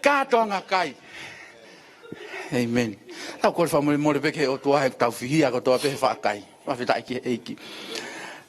Kātoanga kai. ʻĒmeni. Tau kole fakamolemole pē ki he ʻOtua he ʻoku tau fihia kotoa pē he faʻa kai. Fakafetaʻi ki he ʻEiki.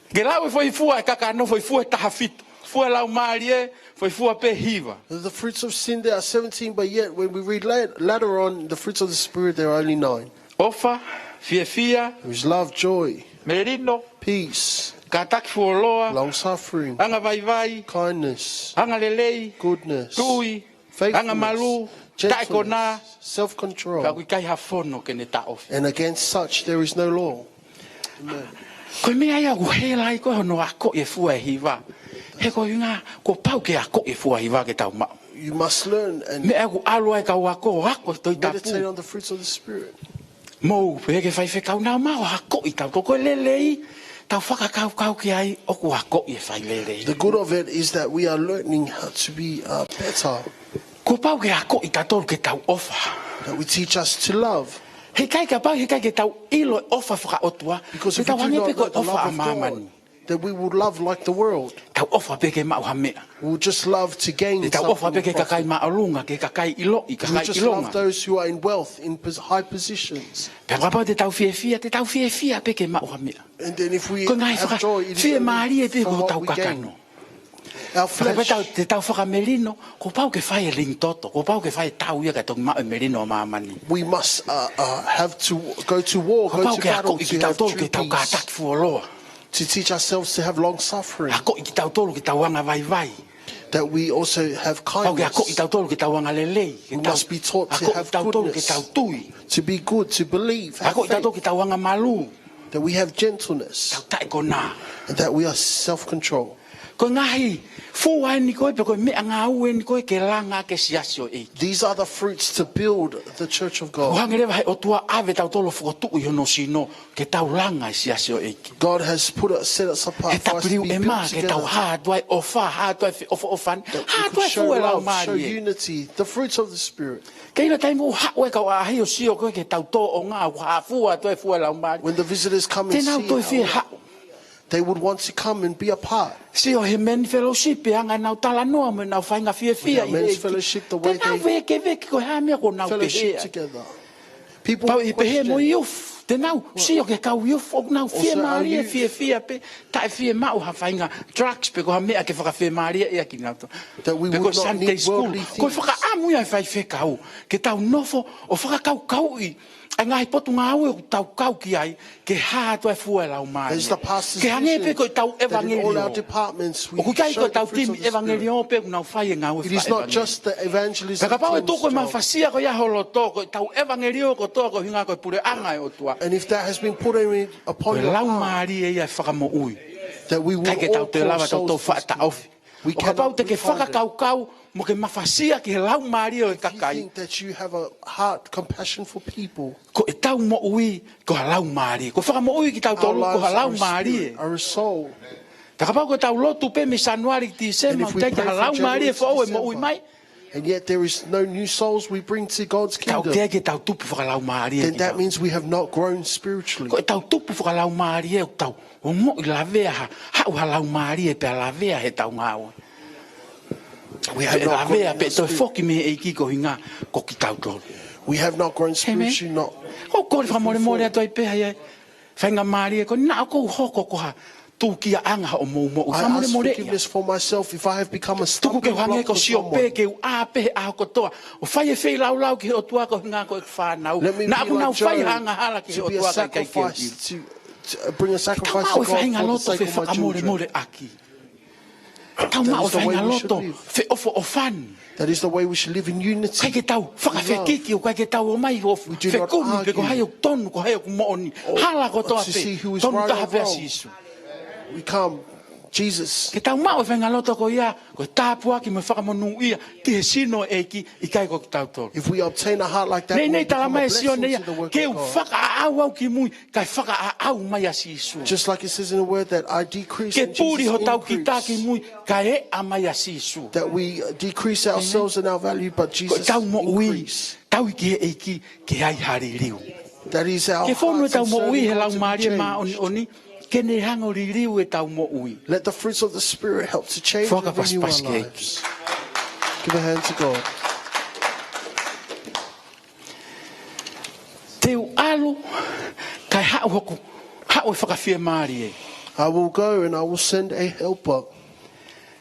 Ke lau e foʻi fua ʻo e kakano, foʻi fua ʻe taha fitu. Fua ʻo e Laumālie, Foʻi fua pē hiva. The fruits of sin, there are seventeen, but yet when we read la-, later on, the fruits of the Spirit, there are only nine. ʻOfa, fiefia, There is love, joy, melino, peace, kātaki fuoloa, long suffering, anga vaivai, kindness, anga lelei, goodness, tui, faithfulness, anga malū, taʻekonā, gentleness, self-control. Ka ʻoku ʻikai ha fono ke ne taʻofi. And against such there is no law. Amen. Ko e meʻa ia ʻoku hela ai ko ē hono akoʻi e fua ʻe hiva. He ko e ʻuhinga, kuo pau ke akoʻi e fua hiva ke tau maʻu. You must learn and Meʻa ʻoku ʻalu ai kau ako, ako Tohi Tapu. Meditate on the fruits of the Spirit. Mou pehē ki he faifekau, naʻa mau akoʻi tautolu ko e lelei, tau fakakaukau ki ai ʻoku akoʻi e fai lelei. The good of it is that we are learning how to be, uh, better. Kuo pau ke akoʻi tautolu ke tau ʻofa. That we teach us to love. He ʻikai kapau, he ʻikai ke tau ʻilo e ʻofa fakaʻotua. Because if we do not know the love of God, Te tau hangē pē ko e ʻofa ʻa māmani. Then we will love like the world. Tau ʻofa pē ke maʻu ha meʻa. We will just love to gain something. Te tau ʻofa pē ki he kakai māʻolunga, ki he kakai ʻiloʻi, kakai ʻilonga. We will just love those who are in wealth, in pos-, high positions. Pea kapau te tau fiefia, te tau fiefia pē ke maʻu ha meʻa. And then if we have joy, it is only for what we gain. Ko e ngaahi faka-, fiemālie pē ko hotau kakano. Our flesh. Fakapapau te tau fakamelino, kuo pau ke fai e ling toto, kuo pau ke fai e tau ia kae toki maʻu e melino ʻo māmani. We must, uh, uh, have to go to war, go to battle to have true peace. Kuo pau ke akoʻi kitautolu ke tau kātaki fuoloa. To teach ourselves to have long suffering. Akoʻi kitautolu ke tau anga vaivai. That we also have kindness. Pau ke akoʻi kitautolu ke tau anga lelei, ke tau, We must be taught to have goodness. Akoʻi kitautolu ke tau tui. To be good, to believe, have faith. Akoʻi kitautolu ke tau anga malū. That we have gentleness. Tau taʻekonā. And that we are self-control. Ko e ngaahi fua eni ko ē, pe ko e meʻangāue eni ko ē ke langa ʻaki e siasi ʻo e ʻEiki. These are the fruits to build the church of God. Kuo hanga leva he ʻOtua ʻo ʻave tautolu ʻo fokotuʻu ʻi hono sino ke tau langa e siasi ʻo e ʻEiki. God has put us, set us apart for us to be built together. He W M, ke tau hā atu ai e ʻofa, hā atu ai e feʻofoʻofani, hā atu ai e fua ʻo e Laumālie. That we could show love, show unity, the fruits of the Spirit. Kei la taimi ʻoku haʻu e kau ʻaʻahi ʻo sio ko ē ki he tau tōʻonga ʻoku hā fua atu ai e fua ʻo e Laumālie. When the visitors come and see how Te nau toe fie haʻu. They would want to come and be a part. Sio he men's fellowship, ʻa ʻenau talanoa mo ʻenau faʻahinga fiefia ʻi he ʻEiki. With our men's fellowship, the way they fellowship together. Te nau vēkeveke ko e hā e meʻa ʻoku nau pehē ai. People question. Pau ʻe pehē mo e youth, te nau sio ki he kau youth ʻoku nau fiemālie, fiefia pē, taʻe fiemaʻu ha faʻahinga drugs pe ko ha meʻa ke fakafiemālieʻi ʻaki kinautolu. That we would not need worldly things. Pe ko e Sunday school. Ko e fakaʻamu ia ʻa e faifekau ke tau nofo ʻo fakakaukauʻi ʻa e ngaahi potungāue ʻoku tau kau ki ai, ke hā atu ai e fua ʻo e Laumālie. That is the pastor's vision, that in all our departments we show the fruits of the Spirit. Ke hangē pē ko ʻetau ʻevangeliō. ʻOku ʻikai ko ʻetau timi ʻevangeliō pē ʻoku nau fai e ngāue fakaʻevangeliō. It is not just the evangelism team's job. Ka kapau ʻe tuku e mafasia ko ia ho loto, ko ʻetau ʻevangeliō kotoa ko e ʻuhinga ko e puleʻanga ʻo e ʻOtua. And if that has been put in, upon your heart, Ko e Laumālie ia ʻe fakamoʻui. That we will all call souls to this kingdom. ʻIkai ke tau toe lava tautolu ʻo faʻa taʻofi. We cannot refine it. ʻO kapau te ke fakakaukau mo ke mafasia ki he laumālie ʻo e kakai. If you think that you have a heart compassion for people, Ko ʻetau moʻui ko ha laumālie. Ko e fakamoʻui kitautolu ko ha laumālie. Our lives are a spirit, are a soul. Ka kapau ko ʻetau lotu pē mei Sānuali ki Tīsema, And if we pray from January to December, ʻikai ke ha laumālie foʻou ʻe moʻui mai. and yet there is no new souls we bring to God's kingdom, Tau teʻeki ke tau tupu fakalaumālie kitautolu. then that means we have not grown spiritually. Ko ʻetau tupu fakalaumālie ʻoku tau ongoʻi lavea ha, haʻu ha laumālie pea lavea heʻetau ngāue. We have not grown in our spirit. Pea lavea pē toe foki mei he ʻEiki ko e ʻuhinga ko kitautolu. We have not grown spiritually, not. ʻĒmeni. ʻOku ou kole fakamolemole atu ai pē ʻa e faingamālie ko eni naʻa ku hoko ko ha tūkiaʻanga hoʻomou moʻui. Fakamolemoleʻi. I ask forgiveness for myself if I have become a stumbling block for someone. Tuku ke u hangē ko Siope, ke u ʻā pē he ʻaho kotoa ʻo fai e feilaulau ki he ʻOtua ko e ʻuhinga ko ʻeku fānau. Let me be like Job, Naʻa ku nau fai ha angahala ki he ʻOtua ka ʻikai ke u ʻilo. to be a sacrifice, to, to bring a sacrifice to God for the sake of my children. Tau maʻu e faʻahinga loto fefakamolemoleʻaki. Tau maʻu e faʻahinga loto feʻofoʻofani. That is the way we should live. That is the way we should live in unity, in love. ʻIkai ke tau fakafekiki, ʻikai ke tau ō mai ʻo fekumi pe ko hai ʻoku tonu, ko hai ʻoku moʻoni. We do not argue or, or to see who is right or wrong. Hala kotoa pē, tonu taha pē ʻa Sīsū. We come, Jesus. Ke tau maʻu e faʻahinga loto ko ia, ko e tāpuaki mo e fakamonūʻia ki he sino ʻo e ʻEiki, ʻikai ko kitautolu. If we obtain a heart like that, we'll become a blessing to the work of God. Neinei talamai ʻe Sione ia, ke u fakaʻaʻau au ki mui, kae fakaʻaʻau mai ʻa Sīsū. Just like it says in the word that I decrease and Jesus increase. Ke puli hotau kita ki mui, kae ʻeʻa mai ʻa Sīsū. That we decrease ourselves and our value, but Jesus increase. ʻĒmeni. Ko ʻetau moʻui, tauhi ki he ʻEiki, ke ʻi ai ha liliu. That is our hearts and yearning to be changed. Ke fonu ʻetau moʻui he Laumālie Māʻoniʻoni, ke ne hanga ʻo liliu ʻetau moʻui. Let the fruits of the Spirit help to change and renew our lives. Fakapasipasi ki he ʻEiki. Give a hand to God. Te u ʻalu, kae haʻu hoku, haʻu e fakafiemālie. I will go and I will send a helper.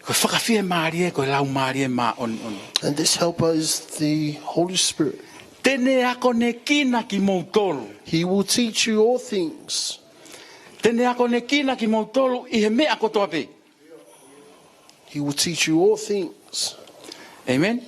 Ko e fakafiemālie ko e Laumālie Māʻoniʻoni. And this helper is the Holy Spirit. Te ne akonekina kimoutolu. He will teach you all things. Te ne akonekina kimoutolu ʻi he meʻa kotoa pē. He will teach you all things. Amen.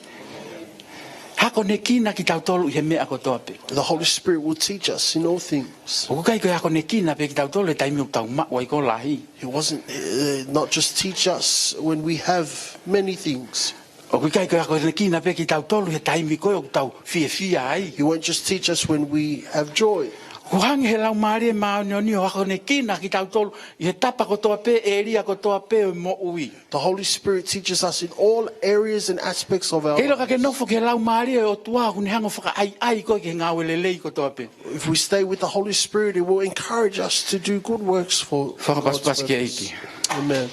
Akonekina kitautolu ʻi he meʻa kotoa pē. The Holy Spirit will teach us in all things. ʻOku ʻikai ko e akonekina pē kitautolu he taimi ʻoku tau maʻu ai ko e lahi. He wasn't, uh, not just teach us when we have many things. ʻOku ʻikai ko e akonekina pē kitautolu he taimi ko ē ʻoku tau fiefia ai. He won't just teach us when we have joy. ʻOku hanga ʻe he Laumālie Māʻoniʻoni ʻo akonekina kitautolu ʻi he tapa kotoa pē, ʻēlia kotoa pē ʻo e moʻui. The Holy Spirit teaches us in all areas and aspects of our lives. Ke ʻilo ka ke nofo ki he Laumālie ʻo e ʻOtua, ʻoku ne hanga ʻo fakaʻaiʻai koe ki he ngāue lelei kotoa pē. If we stay with the Holy Spirit, it will encourage us to do good works for God's purpose. Fakapasipasi ki he ʻEiki. Amen.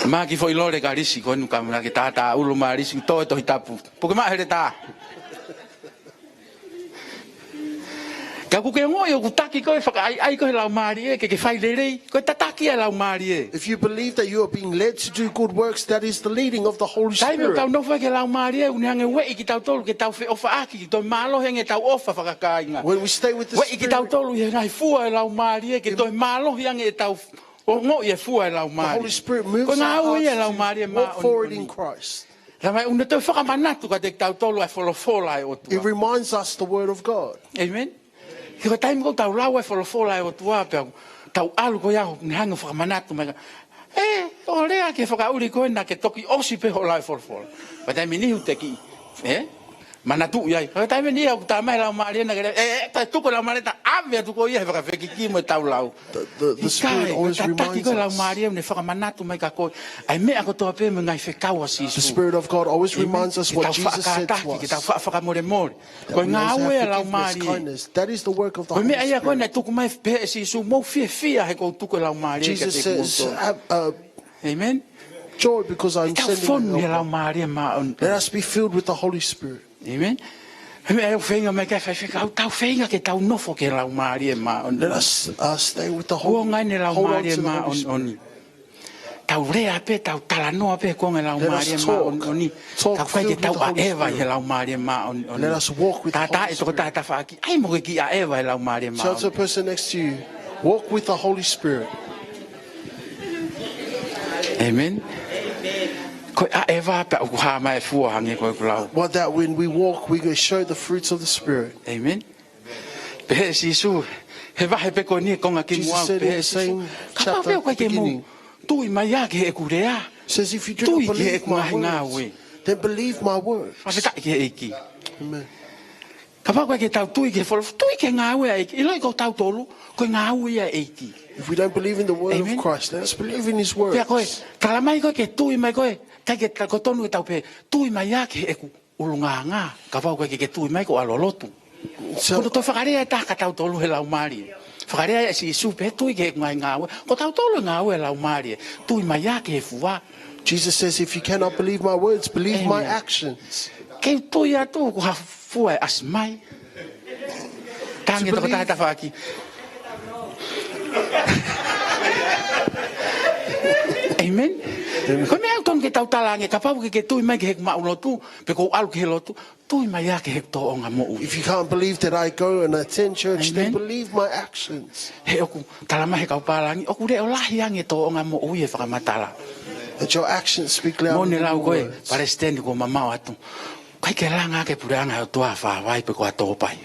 Maki foʻi lole ka lisi, ko enu ka muna ke tātā ulu mā lisi, tō e Tohi Tapu. Puke maʻa hele tā. Ka ʻoku ke ongoʻi ʻoku taki koe, fakaʻaiʻai koe he Laumālie, ke ke fai lelei, ko e tataki ʻa e Laumālie. If you believe that you are being led to do good works, that is the leading of the Holy Spirit. Taimi ʻoku tau nofo ai ki he Laumālie, ʻoku ne hanga ʻo ueʻi kitautolu ke tau feʻofaʻaki, toe mālohi ange ʻetau ʻofa fakakāinga. When we stay with the Spirit, ueʻi kitautolu ʻi he ngaahi fua ʻo e Laumālie, ke toe mālohi ange ʻetau ongoʻi e fua ʻo e Laumālie. The Holy Spirit moves our hearts to walk forward in Christ. Ko e ngāue ia ʻa e Laumālie Māʻoniʻoni. Talamai ʻoku ne toe fakamanatu kiate kitautolu ʻa e folofola ʻa e ʻOtua. It reminds us the word of God. Amen. He ko e taimi ʻoku tau lau ʻa e folofola ʻa e ʻOtua pea tau ʻalu ko ia ʻoku ne hanga ʻo fakamanatu mai ka, ʻe, ʻo lea ki he fakaʻuli ko ē naʻa ke toki ʻosi pē hoʻo lau e folofola. Ko e taimi ni ʻoku te kiʻi, ʻe, manatuʻi ai. Ko e taimi ni ʻoku talamai ʻe he Laumālie naʻa ke lea, ʻe, ʻe, toe tuku e Laumālie ta ʻave atu ko ia he fakafekiki mo ʻetau lau. The, the, the Spirit always reminds us. ʻIkai, ko e tataki ko ē ʻa e Laumālie ʻoku ne fakamanatu mai kia koe ʻa e meʻa kotoa pē mo e ngaahi fekau ʻa Sīsū. The Spirit of God always reminds us what Jesus said to us. Amen. Ke tau faʻa kātaki, ke tau faʻa fakamolemole. That we must have forgiveness, kindness. Ko e ngāue ia ʻa e Laumālie. That is the work of the Holy Spirit. Ko e meʻa ia ko ē naʻe tuku mai pē ʻe Sīsū, mou fiefia he ʻoku ou tuku e Laumālie kiate kimoutolu. Jesus says, have, uh, joy because I'm sending the Helper. Amen. Ke tau fonu he Laumālie Māʻoniʻoni. Let us be filled with the Holy Spirit. Amen. He meʻa ʻoku feinga mai ki ai e faifekau, tau feinga ke tau nofo ki he Laumālie Māʻoniʻoni. Let us, uh, stay with the Holy, hold on to the Holy Spirit. Kuonga ʻeni e Laumālie Māʻoniʻoni. Tau lea pē, tau talanoa pē, kuonga e Laumālie Māʻoniʻoni. Let us talk, talk filled with the Holy Spirit. Tau ʻikai ke tau ʻaʻeva he Laumālie Māʻoniʻoni. Let us walk with the Holy Spirit. Tātā e tokotaha tafaʻaki, ʻai mo ke kiʻi ʻaʻeva he Laumālie Māʻoniʻoni. Tell the person next to you, walk with the Holy Spirit. Amen. Ko e ʻaʻeva pea ʻoku hā mai e fua hangē ko ʻeku lau. What that when we walk, we show the fruits of the Spirit. Amen. Pehē ʻe Sīsū, he vahe pē ko eni he konga kimuʻa, pehē ʻe Sīsū, kapau pē ʻoku ʻikai ke mou tui mai ia ki heʻeku lea, tui ki heʻeku ngaahi ngāue. Jesus said, if you do not believe my words, then believe my works. Fakafetaʻi ki he ʻEiki. Amen. Kapau ʻoku ʻikai ke tau tui ki he folofola, tui ki he ngāue ʻa e ʻEiki. ʻIloʻi ko tautolu, ko e ngāue ia ʻa e ʻEiki. If we don't believe in the word of Christ, let us believe in his works. Amen. Pea ko e, talamai ko ē ke tui mai ko ē, ʻikai ke ta-, ʻoku totonu ke tau pehē, tui mai ia ki heʻeku ʻulungaanga, kapau ʻoku ʻikai ke ke tui mai ko e ʻalu ʻo lotu. So, ko e toe fakalea ʻe taha kia tautolu he Laumālie. Fakalea ʻe Sīsū pē tui ki heʻeku ngaahi ngāue. Ko tautolu e ngāue ʻa e Laumālie. Tui mai ia ki he fua. Jesus says, if you cannot believe my words, believe my actions. Amen. Ke u tui atu, ko ha fua ʻe ʻasi mai. Tangi e tokotaha tafaʻaki. Amen. Amen. Ko e meʻa ʻoku totonu ke tau talaange, kapau ʻoku ʻikai ke ke tui mai ki heʻeku maʻu lotu, pe ʻoku ou ʻalu ki he lotu, tui mai ia ki heʻeku tōʻonga moʻui. If you can't believe that I go and attend church, then believe my actions. Amen. He ʻoku talamai ʻe he kau pālangi, ʻoku leʻo lahi ange e tōʻonga moʻui ʻi he fakamatala. That your actions speak louder than your words. Mo ʻene lau ko ē, Palesiteni, kuo mamaʻo atu. ʻIkai ke langa ʻaki e puleʻanga ʻo e ʻOtua ʻa Fāvai pe ko ʻAtōpai.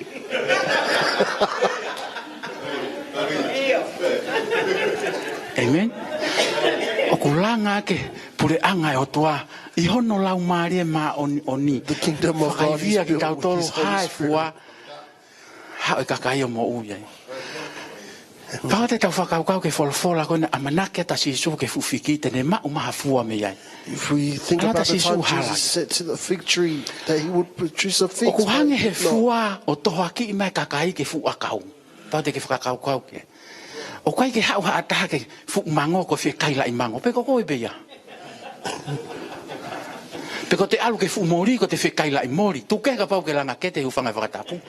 Amen. ʻOku langa ʻaki e puleʻanga ʻo e ʻOtua ʻi hono Laumālie Māʻoniʻoni. The kingdom of God is built with his Holy Spirit. Fakaivia kitautolu ʻe he fua, haʻu e kakai ʻo moʻui ai. Kapau te tau fakakaukau ki he folofola ko ē naʻe ʻamanaki atu ʻa Sīsū ki he fuʻu fiki te ne maʻu mai ha fua mei ai. If we think about the time Jesus said to the fig tree that he would produce a fig, but he did not. Ala ʻatā Sīsū hala ia. ʻOku hanga ʻe he fua ʻo tohoakiʻi mai e kakai ki he fuʻu ʻakau. Kapau te ke fakakaukau ki ai. ʻOku ʻikai ke haʻu ha taha ki he fuʻu mango ko e fie kailaʻi mango. Pe ko koe pē ia. Pe ko ʻete ʻalu ki he fuʻu moli ko ʻete fie kailaʻi moli. Tuku kehe kapau ʻoku ke langa kete, hūfanga he fakatapu.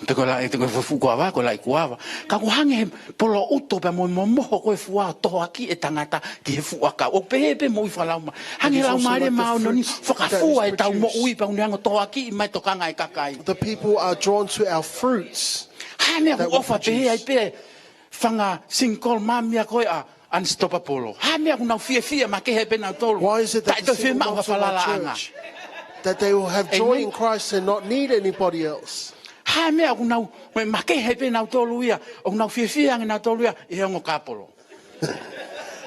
Pe ko e laʻi, ko e fuʻu kuava, ko e laʻi kuava. Ka ʻoku hangē he poloʻuto pea mo e momoho ko e fua ʻo tohoakiʻi e tangata ki he fuʻu ʻakau. ʻOku pehē pē moʻui fakalaumālie. Hangē he Laumālie Māʻoniʻoni fakafua ʻetau moʻui pea ʻoku ne hanga ʻo tohoakiʻi mai tokanga e kakai. The people are drawn to our fruits. Hā e meʻa ʻoku ʻofa pehē ai pē fanga single mami ko ē ʻa Unstoppable. Hā e meʻa ʻoku nau fiefia makehe pē nautolu. Why is it that the single moms of our church, that they will have joy in Christ and not need anybody else? Hā e meʻa ʻoku nau makehe pē nautolu ia, ʻoku nau fiefia ange nautolu ia ʻi he ongo kapolo?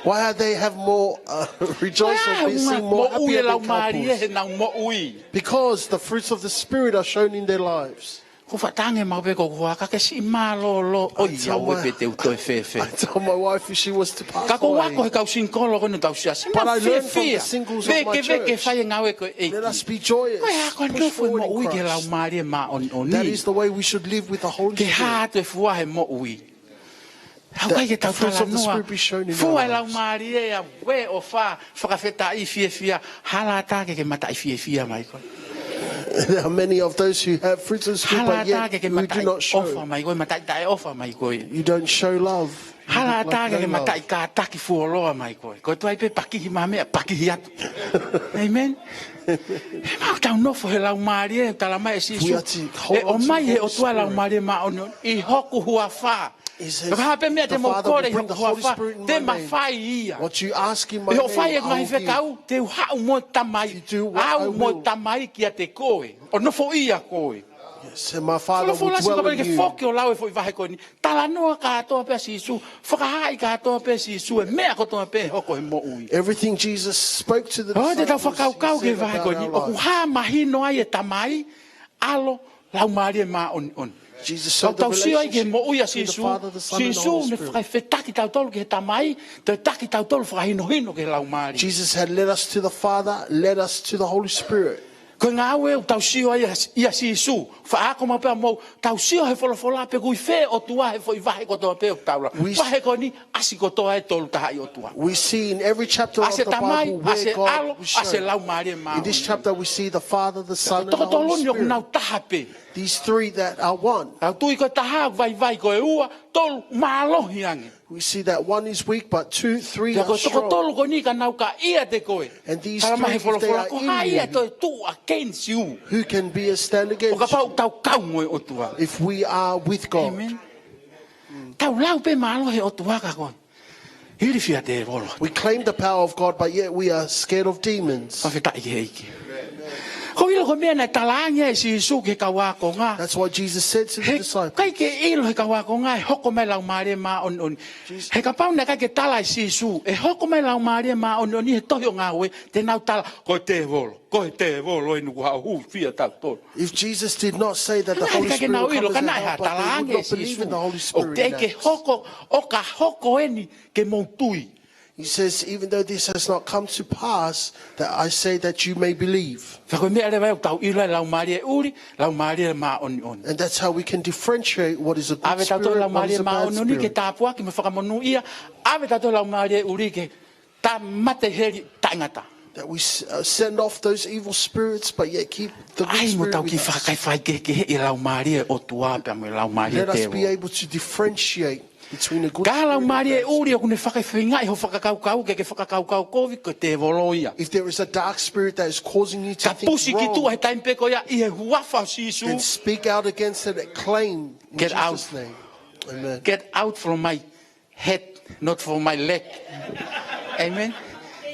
Why are they have more, uh, rejoice or be, seem more happy having couples? Ko e hā e ʻuhinga moʻui e Laumālie heʻenau moʻui? Because the fruits of the Spirit are shown in their lives. Ko e faʻahinga maʻu pē ko ʻeku hoa ka ke siʻi mālōlō ʻo i au e pē te u toe fēfē. I told my wife if she was to pass away. Ka ʻoku ou ako he kau singikolo ko eni ʻetau siasi. But I learned from the singles of my church. Vekeveke fai e ngāue ko e ʻEiki. Let us be joyous, push forward in Christ. Ko e hā ko e nofo e moʻui ki he Laumālie Māʻoniʻoni? That is the way we should live with the Holy Spirit. Ke hā atu e fua he moʻui. ʻOku ʻikai ke tau talanoa. That the fruits of the Spirit be shown in our lives. Fua e Laumālie ia, ʻofa, fakafetaʻi, fiefia, hala atu ke ke mataʻi fiefia mai koe. There are many of those who have fruits of the Spirit, but yet you do not show. Hala atu ke ke mataʻi ʻofa mai koe, mataʻi taʻeʻofa mai koe. You don't show love. You look like no love. Hala atu ke ke mataʻi kātaki fuoloa mai koe. Ko e tuai pē pakihi mai meʻa, pakihi atu. Amen. He ʻoku tau nofo he Laumālie, tala mai ʻe Sīsū. We are to hold on to the Holy Spirit. ʻE ʻomai he ʻOtua Laumālie Māʻoniʻoni ʻi hoku huafa. He says, the Father will bring the Holy Spirit in my name. Ko e hā pē meʻa te mou kole ʻi hoku huafa, te ma fai ia. What you ask in my name, I will give. ʻI hoʻo fai e ngaahi fekau, te u haʻu mo e Tamai. If you do what I will. Au mo e Tamai kiate koe. ʻO nofoʻia koe. Yes, and my Father will dwell in you. Folofola Sīsū kapau te ke foki ʻo lau e foʻi vahe ko eni. Talanoa kātoa pē ʻa Sīsū. Fakahaaʻi kātoa pē ʻe Sīsū e meʻa kotoa pē ʻe hoko he moʻui. Everything Jesus spoke to the disciples, he said about our life. ʻOua te tau fakakaukau ki he vahe ko eni. ʻOku hā mahino ai e Tamai, ʻAlo, Laumālie Māʻoniʻoni. Jesus showed the relationship between the Father, the Son, and the Holy Spirit. Tau sio ai ki he moʻui ʻa Sīsū. Sīsū naʻe fakaefetaki tautolu ki he Tamai, toe taki tautolu fakahinohino ki he Laumālie. Jesus had led us to the Father, led us to the Holy Spirit. Ko e ngāue ʻoku tau sio ai ʻia Sīsū. Fakaako maʻu pē ʻa mou, tau sio he folofola pe ʻoku ʻi fē ʻOtua he foʻi vahe kotoa pē ʻoku tau lau. We s- Vahe ko eni, ʻasi kotoa e Tolu Tahaʻi ʻOtua. We see in every chapter of the Bible where God was shown. ʻAsi e Tamai, ʻasi e ʻAlo, ʻasi e Laumālie Māʻoniʻoni. In this chapter, we see the Father, the Son, and the Holy Spirit. Ko e toko tolu ni ʻoku nau taha pē. These three that are one. Tau tui ko e taha vaivai, ko e ua, tolu, mālohi ange. We see that one is weak, but two, three are strong. Pea ko e toko tolu ko eni ka nau ka ʻiate koe. And these three, if they are in you, who can be a stand against you? Tala mai he folofola, ko hai ia ʻe toe tuʻu against you? Ko hai ia ʻe toe tuʻu ʻo keni siu? Ko kapau tau kau mo e ʻOtua. If we are with God. Amen. Tau lau pē mālohi e ʻOtua ka ko e ilifia tēvolo. We claim the power of God, but yet we are scared of demons. Fakafetaʻi ki he ʻEiki. ʻOku ou ʻilo ko e meʻa naʻe talaange ai ʻe Sīsū ki he kau ākonga. That's what Jesus said to the disciples. He ʻikai ke ʻilo he kau ākonga ʻe hoko mai Laumālie Māʻoniʻoni. Jesus. He kapau naʻe ʻikai ke tala ʻe Sīsū ʻe hoko mai Laumālie Māʻoniʻoni he tohi ʻo Ngāue, te nau tala ko e tēvolo. Ko e tēvolo eni kuo haʻu ʻo hūfia tautolu. If Jesus did not say that the Holy Spirit will come as a helper, they would not believe in the Holy Spirit in Acts. Naʻe ʻikai ke nau ʻilo, ka naʻe ʻikai ha talaange ʻe Sīsū, ʻoku teʻeki ke hoko, ʻo ka hoko eni ke mou tui. He says, even though this has not come to pass, that I say that you may believe. Ka ko e meʻa leva ia ʻoku tau ʻilo ai e Laumālie ʻuli, Laumālie Māʻoniʻoni. And that's how we can differentiate what is a good spirit, what is a bad spirit. ʻAve tautolu e Laumālie Māʻoniʻoni ke tāpuaki mo fakamonūʻia, ʻave tautolu e laumālie ʻuli ke tāmate heli taʻengata. That we s-, uh, send off those evil spirits, but yet keep the good spirit with us. ʻAi mo tau kiʻi fakafaikehekeheʻi e Laumālie ʻo e ʻOtua pea mo e laumālie tēvolo. Let us be able to differentiate between a good spirit and a bad spirit. Ka ko e laumālie ʻuli ʻoku ne fakafeingaʻi hoʻo fakakaukau ke ke fakakaukau kovi, ko e tēvolo ia. If there is a dark spirit that is causing you to think wrong, then speak out against it and claim in Jesus' name. Ka pusi ki tuʻa he taimi pē ko ia ʻi he huafa ʻo Sīsū. Amen. Get out from my head, not from my leg. Amen.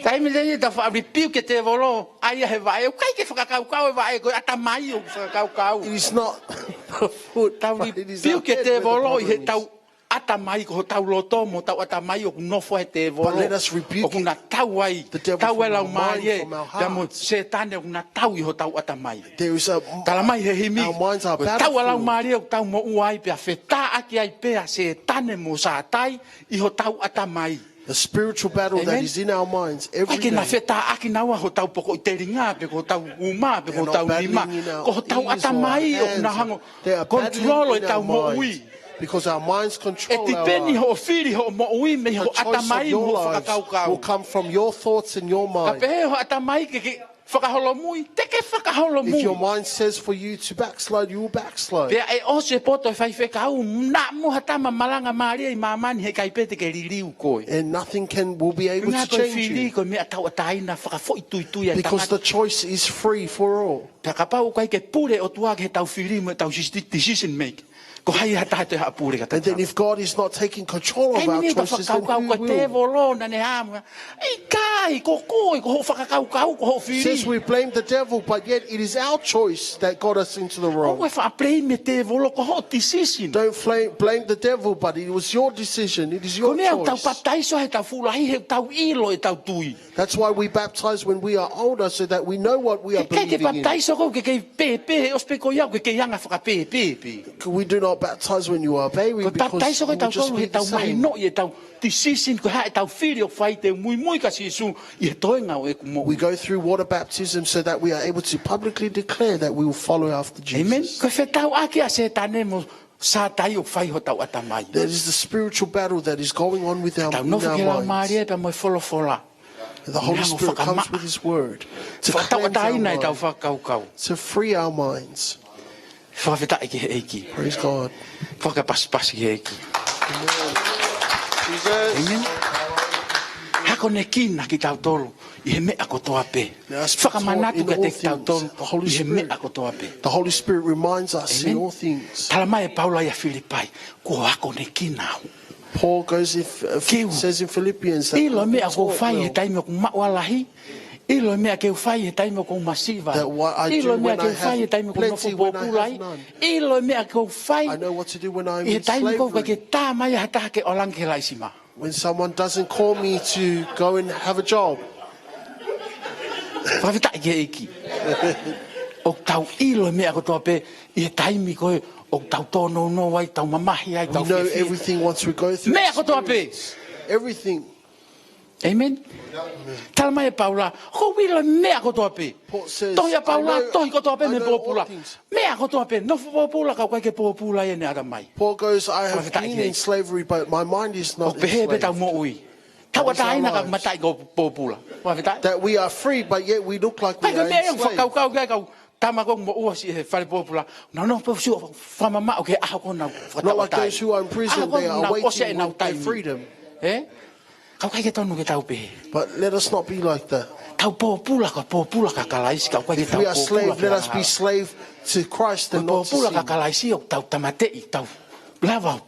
Taimi ʻe niʻihi tau faʻa rebuke e tēvolo, ʻai ia he vaʻe, ʻoku ʻikai ke fakakaukau e vaʻe, ko e ʻatamai ʻoku fakakaukau. It is not the foot, but it is our head where the problem is. Tau rebuke e tēvolo ʻi heʻetau ʻatamai, ko hotau loto mo hotau ʻatamai ʻoku nofo ai e tēvolo. But let us rebuke the devil from our mind, from our hearts. ʻOku na tau ai, tau ai e laumālie, pea mo Sētane ʻoku na tau ʻi hotau ʻatamai. There is a, our minds are battlefield. Tala mai he himi, ko e tau ʻa e laumālie ʻoku tau moʻua ai pea fetāʻaki ai pē ʻa Sētane mo Sātai ʻi hotau ʻatamai. The spiritual battle that is in our minds every day. Amen. ʻIkai ke na fetāʻaki naua hotau pokoʻi telinga, pe ko hotau uma, pe ko hotau nima. They're not battling in our ears or our hands. Ko hotau ʻatamai ʻoku na hanga ʻo control ʻetau moʻui. They are battling in our minds because our minds control our life. ʻE tipeni hoʻo fili hoʻo moʻui mei ho ʻatamai mo hoʻo fakakaukau. The choice of your lives will come from your thoughts and your mind. Ka pehē ho ʻatamai ke, ke fakaholomui, te ke fakaholomui. If your mind says for you to backslide, you will backslide. Pea ʻe ʻosi e poto e faifekau, naʻa mo ha tama malanga mālie ʻi māmani, heʻikai pē te ke liliu koe. And nothing can will be able Ngā to koe change fili you. Ko e meʻa tauʻatāina fakafoʻituitui ʻa e Because tangata. The choice is free for all. Pea kapau ʻoku ʻikai ke pule ʻOtua ke tau fili mo tau decision make, ko hai ha taha te haʻu pule ka And then tau. If God is not taking control of Kae our mini ka choices, then fakakaukau who ko e will? Tēvolo naʻa ne hā mai. ʻIkai, ko koe, ko hoʻo fakakaukau, ko hoʻo Says fili. We blame the devil, but yet it is our choice that got us into the wrong. ʻOua ʻe faʻa blame e Tēvolo, ko hoʻo decision. Don't blame, blame the devil, but it was your decision. It is Ko your e meʻa ʻoku tau choice. Papitaiso he tau fuʻu lahi, he tau ʻilo e tau tui. That's why we baptize when we are older, so that we know what we are ʻIkai ke believing in. Papitaiso koe ke kei pēpē, he ʻosi pē ko ia ʻoku ke kei anga fakapēpēpē. We do not baptize when you are a baby Ko e because papitaiso ko we e tau just tolu he be the tau same. Mahinoʻi e tau decision, ko e hā e tau fili ʻoku fai te muimui kia Sīsū ʻi he toenga ʻo ʻeku moʻui. We go through water baptism so that we are able to publicly declare that we will follow after Amen. Jesus. Ko e fetauʻaki ʻa Sētane mo Sātai ʻoku fai hotau ʻatamai. That is the spiritual battle that is going on with our, Tau in nofo ki he our minds. Laumālie pea mo e folofola. The Holy Neongo Spirit comes fakamaʻa. With His Word to cleanse our Fakatauʻatāina e tau mind, fakakaukau. To free our minds. Fakafetaʻi ki he ʻEiki. Praise God. Fakapasipasi ki he ʻEiki. Jesus. Amen. Akonekina kitautolu ʻi he meʻa kotoa pē. Let us be taught Fakamanatu in all kiate things, kitautolu the Holy ʻi he Spirit. Meʻa kotoa pē. The Holy Spirit reminds us in Amen. All things. Tala mai ʻe Paula ʻia Filipai, kuo akonekina au. Paul goes in, uh, Ke u says in Philippians that ʻilo e I've been meʻa ʻoku ou taught fai he well, taimi ʻoku ou maʻu ʻalahi. ʻIlo e meʻa ke u fai he taimi ʻoku ou masiva. That what I ʻIlo do e meʻa when ke I u fai he have taimi ʻoku ou nofo plenty, when I pōpula ai. Have none. ʻIlo e meʻa ke u fai I know what to do when I'm ʻi he in taimi ʻoku ʻikai ke slavery. Tā mai ha taha ke ʻalu ange ki he laʻi sima. When someone doesn't call me to go and have a job. Fakafetaʻi ki he ʻEiki. ʻOku tau ʻilo e meʻa kotoa pē ʻi he taimi ko ē ʻoku tau tōnounou ai, tau mamahi ai, tau We know fiefia. Everything once we go through. Meʻa kotoa pē. Everything. Amen. Tala mai ʻe Paula, ʻoku ou ʻilo e meʻa kotoa pē. Paul says, Tohi ʻa Paula, I know, tohi kotoa pē I mei know all pōpula. Things. Meʻa kotoa pē, nofo pōpula, ka ʻoku ʻikai ke pōpula ʻene ʻatamai. Paul goes, I have Fakafetaʻi been ki he in slavery, but my mind is ʻOku not pehē pē tau enslaved. Moʻui. Tauʻatāina ka mataʻi ko pōpula. Fakafetaʻi. That we are free, but yet we look like we Pea ko are e meʻa ʻoku enslaved. Fakakaukau ki ai kau tama ko ē ʻoku moʻua siʻi he fale pōpula. Nau nofo pē ʻo sio fakamamaʻo ki he ʻaho ko ē ʻoku nau fakatauʻatāina. Not like those who are in prison, ʻAho ko ē they are ʻoku nau ʻosi waiting ʻenau with their taimi. Freedom. Ē? Ka ʻoku ʻikai ke tonu ke tau pehē. But let us not be like that. Tau pōpula ka pōpula kia Kalaisi, ka ʻoku ʻikai ke If tau we are pōpula slave, kia let us be angahala. slave to Christ Ko e and not to pōpula kia sin. Kalaisi ʻoku tau tāmateʻi, tau lava ʻo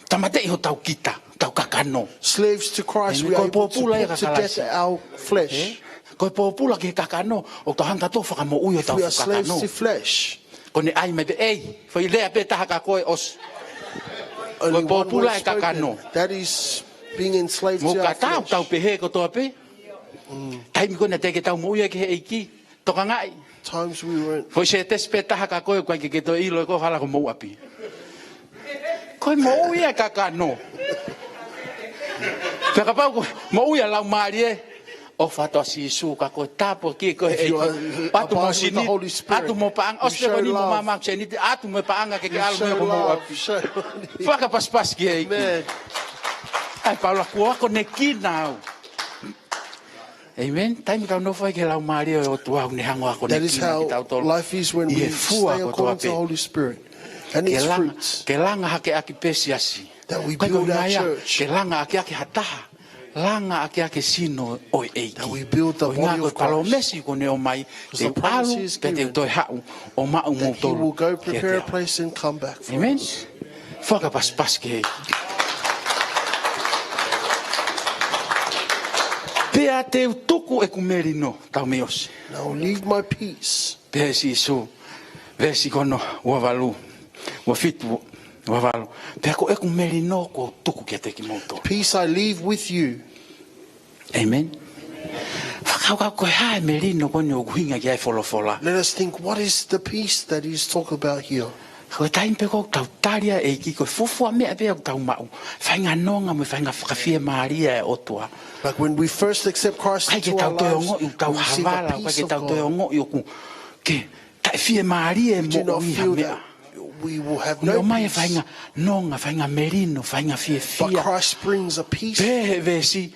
tāmateʻi hotau kita, tau kakano. Slaves to Christ, Amen. We Ko are e able to pōpula ia put kia to death Kalaisi. Our flesh. Ē? Ko e pōpula ki he kakano, ʻoku tau hanga ʻo fakamoʻui hotau kakano. We are slaves to flesh. Ko ʻene ʻai mai pē, ei, foʻi lea pē taha kia koe ʻosi. Only Ko e one word pōpula e kakano. Spoken. That is being enslaved to our flesh. Mo ka tau tau pehē kotoa pē. Taimi ko ē naʻe teʻeki ke tau moʻui ai ki he ʻEiki. Tokangaʻi. Times we weren't. Foʻi sētesi pē taha kia koe, ʻoku ʻikai ke ke toe ʻilo ʻe koe hala ko mou ʻapi. Ko e moʻui ʻa e kakano. Pea kapau ko e moʻui ʻa e Laumālie, ʻofa atu ʻa Sīsū kia koe, tāpuakiʻi koe ʻe he ʻEiki. Atu mo sini, atu mo paʻanga, ʻosi pē ko eni mo māmā sēniti, atu mo paʻanga ke ke ʻalu mo mou ʻapi. Fakapasipasi ki he ʻEiki. ʻAi Paula kuo akonekina au. Amen. Taimi tau nofo ai ki he Laumālie ʻo e ʻOtua, ʻoku ne hanga ʻo akonekina kitautolu ʻi he fua kotoa pē. Ke langa, ke langa hake ʻaki pē siasi. Ke langa ʻaki ʻaki ha taha. Langa ʻaki ʻaki sino ʻo e ʻEiki. Ko e palōmesi kuo ne ʻomai, te u ʻalu, pea te u toe haʻu ʻo maʻu moutolu kiate au. Amen. Fakapasipasi ki he ʻEiki. Pea te u tuku ʻeku melino, tau mei ʻosi. Pehē ʻe Sīsū, veesi ko hono ua valu, ua fitu, ua valu. Pea ko ʻeku melino kuo u tuku kiate kimoutolu. Peace I leave with you. Amen. Fakakaukau ko e hā e melino ko eni ʻoku ʻuhinga ki ai e folofola. Let us think, what is the peace that he's talking about here? Ko e taimi pē ko ē ʻoku tau tali ai e ʻEiki, ko e fuofua meʻa pē ʻoku tau maʻu, faʻahinga nonga mo e faʻahinga fakafiemālie ʻa e ʻOtua. Like when we first accept Christ into our lives, we receive a peace of God. ʻIkai ke tau toe ongoʻi ʻoku ke taʻefiemālie e moʻui ha meʻa. We do not feel that we will have no peace. ʻOku ne ʻomai e faʻahinga nonga, faʻahinga melino, faʻahinga fiefia. But Christ brings a peace. Pehē ʻe he veesi,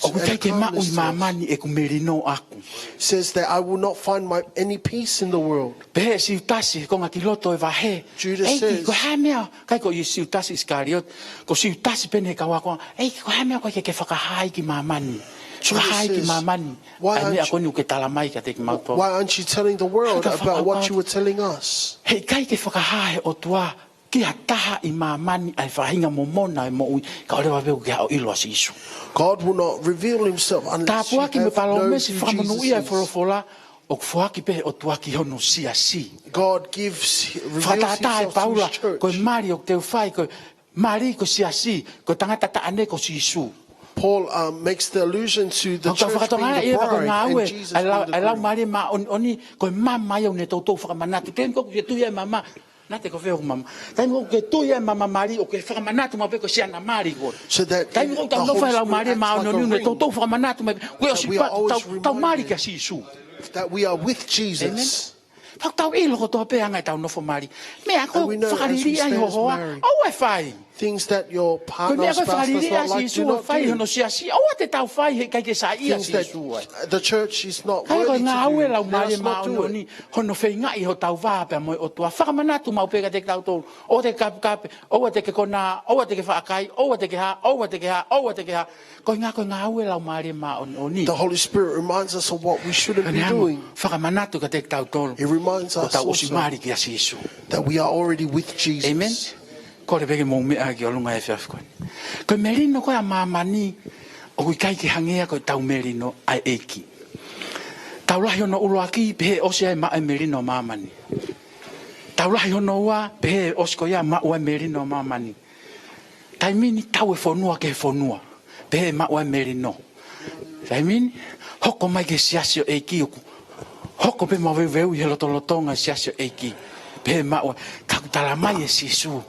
ʻOku ʻikai ke maʻu ʻi māmani ʻeku melino ʻaʻaku. Says that I will not find my, any peace in the world. Pehē ʻe Siutasi he konga ki loto e vahe. Judas says, ʻEiki, ko e hā e meʻa, ʻikai ko Siutasi ʻIsikaliote, ko Siutasi pē eni he kau ako, ʻEiki, ko e hā e meʻa ʻoku ʻikai ke ke fakahā ai ki māmani? Fakahā ai ki māmani ʻa e meʻa ko eni ʻoku ke talamai kiate kimautolu. Why aren't you telling the world about what you were telling us? He ʻikai ke fakahā he ʻOtua ki ha taha ʻi māmani ʻa e faʻahinga momona ʻo e moʻui, kae ʻoua leva pē ke ʻilo ʻa Sīsū. God will not reveal himself unless you have known who Jesus is. Tāpuaki mo e palōmesi fakamonūʻia e folofola, ʻoku foaki pē ʻe he ʻOtua ki hono siasi. God gives, reveals himself to his church. Fakatātā ʻe Paula, ko e mali ʻoku teu fai, ko e mali ko e siasi, ko e tangata taʻane ko Sīsū. Paul, um, makes the allusion to the church being the bride and Jesus being the groom. ʻOku tau fakatokangaʻi ʻe he Laumālie Māʻoniʻoni, ko e mama ia ʻoku ne toutou fakamanatu. Taimi ko ē ʻoku ke tui ai e mama, naʻa te ko fē hoku mama. Taimi ko ē ʻoku ke tui ai e mama mali, ʻoku ke fakamanatu maʻu pē ko e siana mali koe. So that in the Holy Spirit acts like a ring. Taimi ko ē ʻoku tau nofo ai he Laumālie Māʻoniʻoni, ʻoku ne toutou fakamanatu maʻu pē ko e ʻosi tau mali kia Sīsū. That we are with Jesus. Amen. Pea ʻoku tau ʻilo kotoa pē anga ʻetau nofo mali. Meʻa ko e fakaliliʻa ʻi ho hoa, ʻoua ʻe fai. Things that your partner or spouse does not like, do not do. Ko e meʻa ko e fakaliliʻa ʻa Sīsū ʻoku fai hono siasi, ʻoua te tau fai he ʻikai ke saiʻia Sīsū ai. Things that the church is not worthy to do, let us not do it. Ka ko e ngāue ʻa e Laumālie Māʻoniʻoni, hono feingaʻi hotau vā pea mo e ʻOtua. Fakamanatu maʻu pē kiate kitautolu. ʻOua te ke kapekape, ʻoua te ke konā, ʻoua te ke faʻa kai, ʻoua te ke hā, ʻoua te ke hā, ʻoua te ke hā. Ko e ngā, ko e ngāue ʻa e Laumālie Māʻoniʻoni. The Holy Spirit reminds us of what we shouldn't be doing. Ko ʻene hanga ʻo fakamanatu kiate kitautolu. It reminds us also that we are already with Jesus. Ko e tau ʻosi mali kia Sīsū. Amen. Kole pē ke mou meʻa ki ʻolunga he efiafi ko eni. Ko e melino ko ē ʻa māmani, ʻoku ʻikai ke hangē ia ko ʻetau melino ʻa e ʻEiki. Tau lahi hono ʻuluaki, pehē ʻe ʻosi ai e maʻu e melino ʻa māmani. Tau lahi hono ua, pehē ʻe ʻosi ko ia e maʻu e melino ʻa māmani. Taimi ni tau e fonua ki he fonua, pehē ʻe maʻu e melino. Taimi ni, hoko mai ki he siasi ʻo e ʻEiki ʻoku hoko pē maveuveu ʻi he lotolotonga e siasi ʻo e ʻEiki. Pehē ʻe maʻu, ka ʻoku talamai ʻe Sīsū,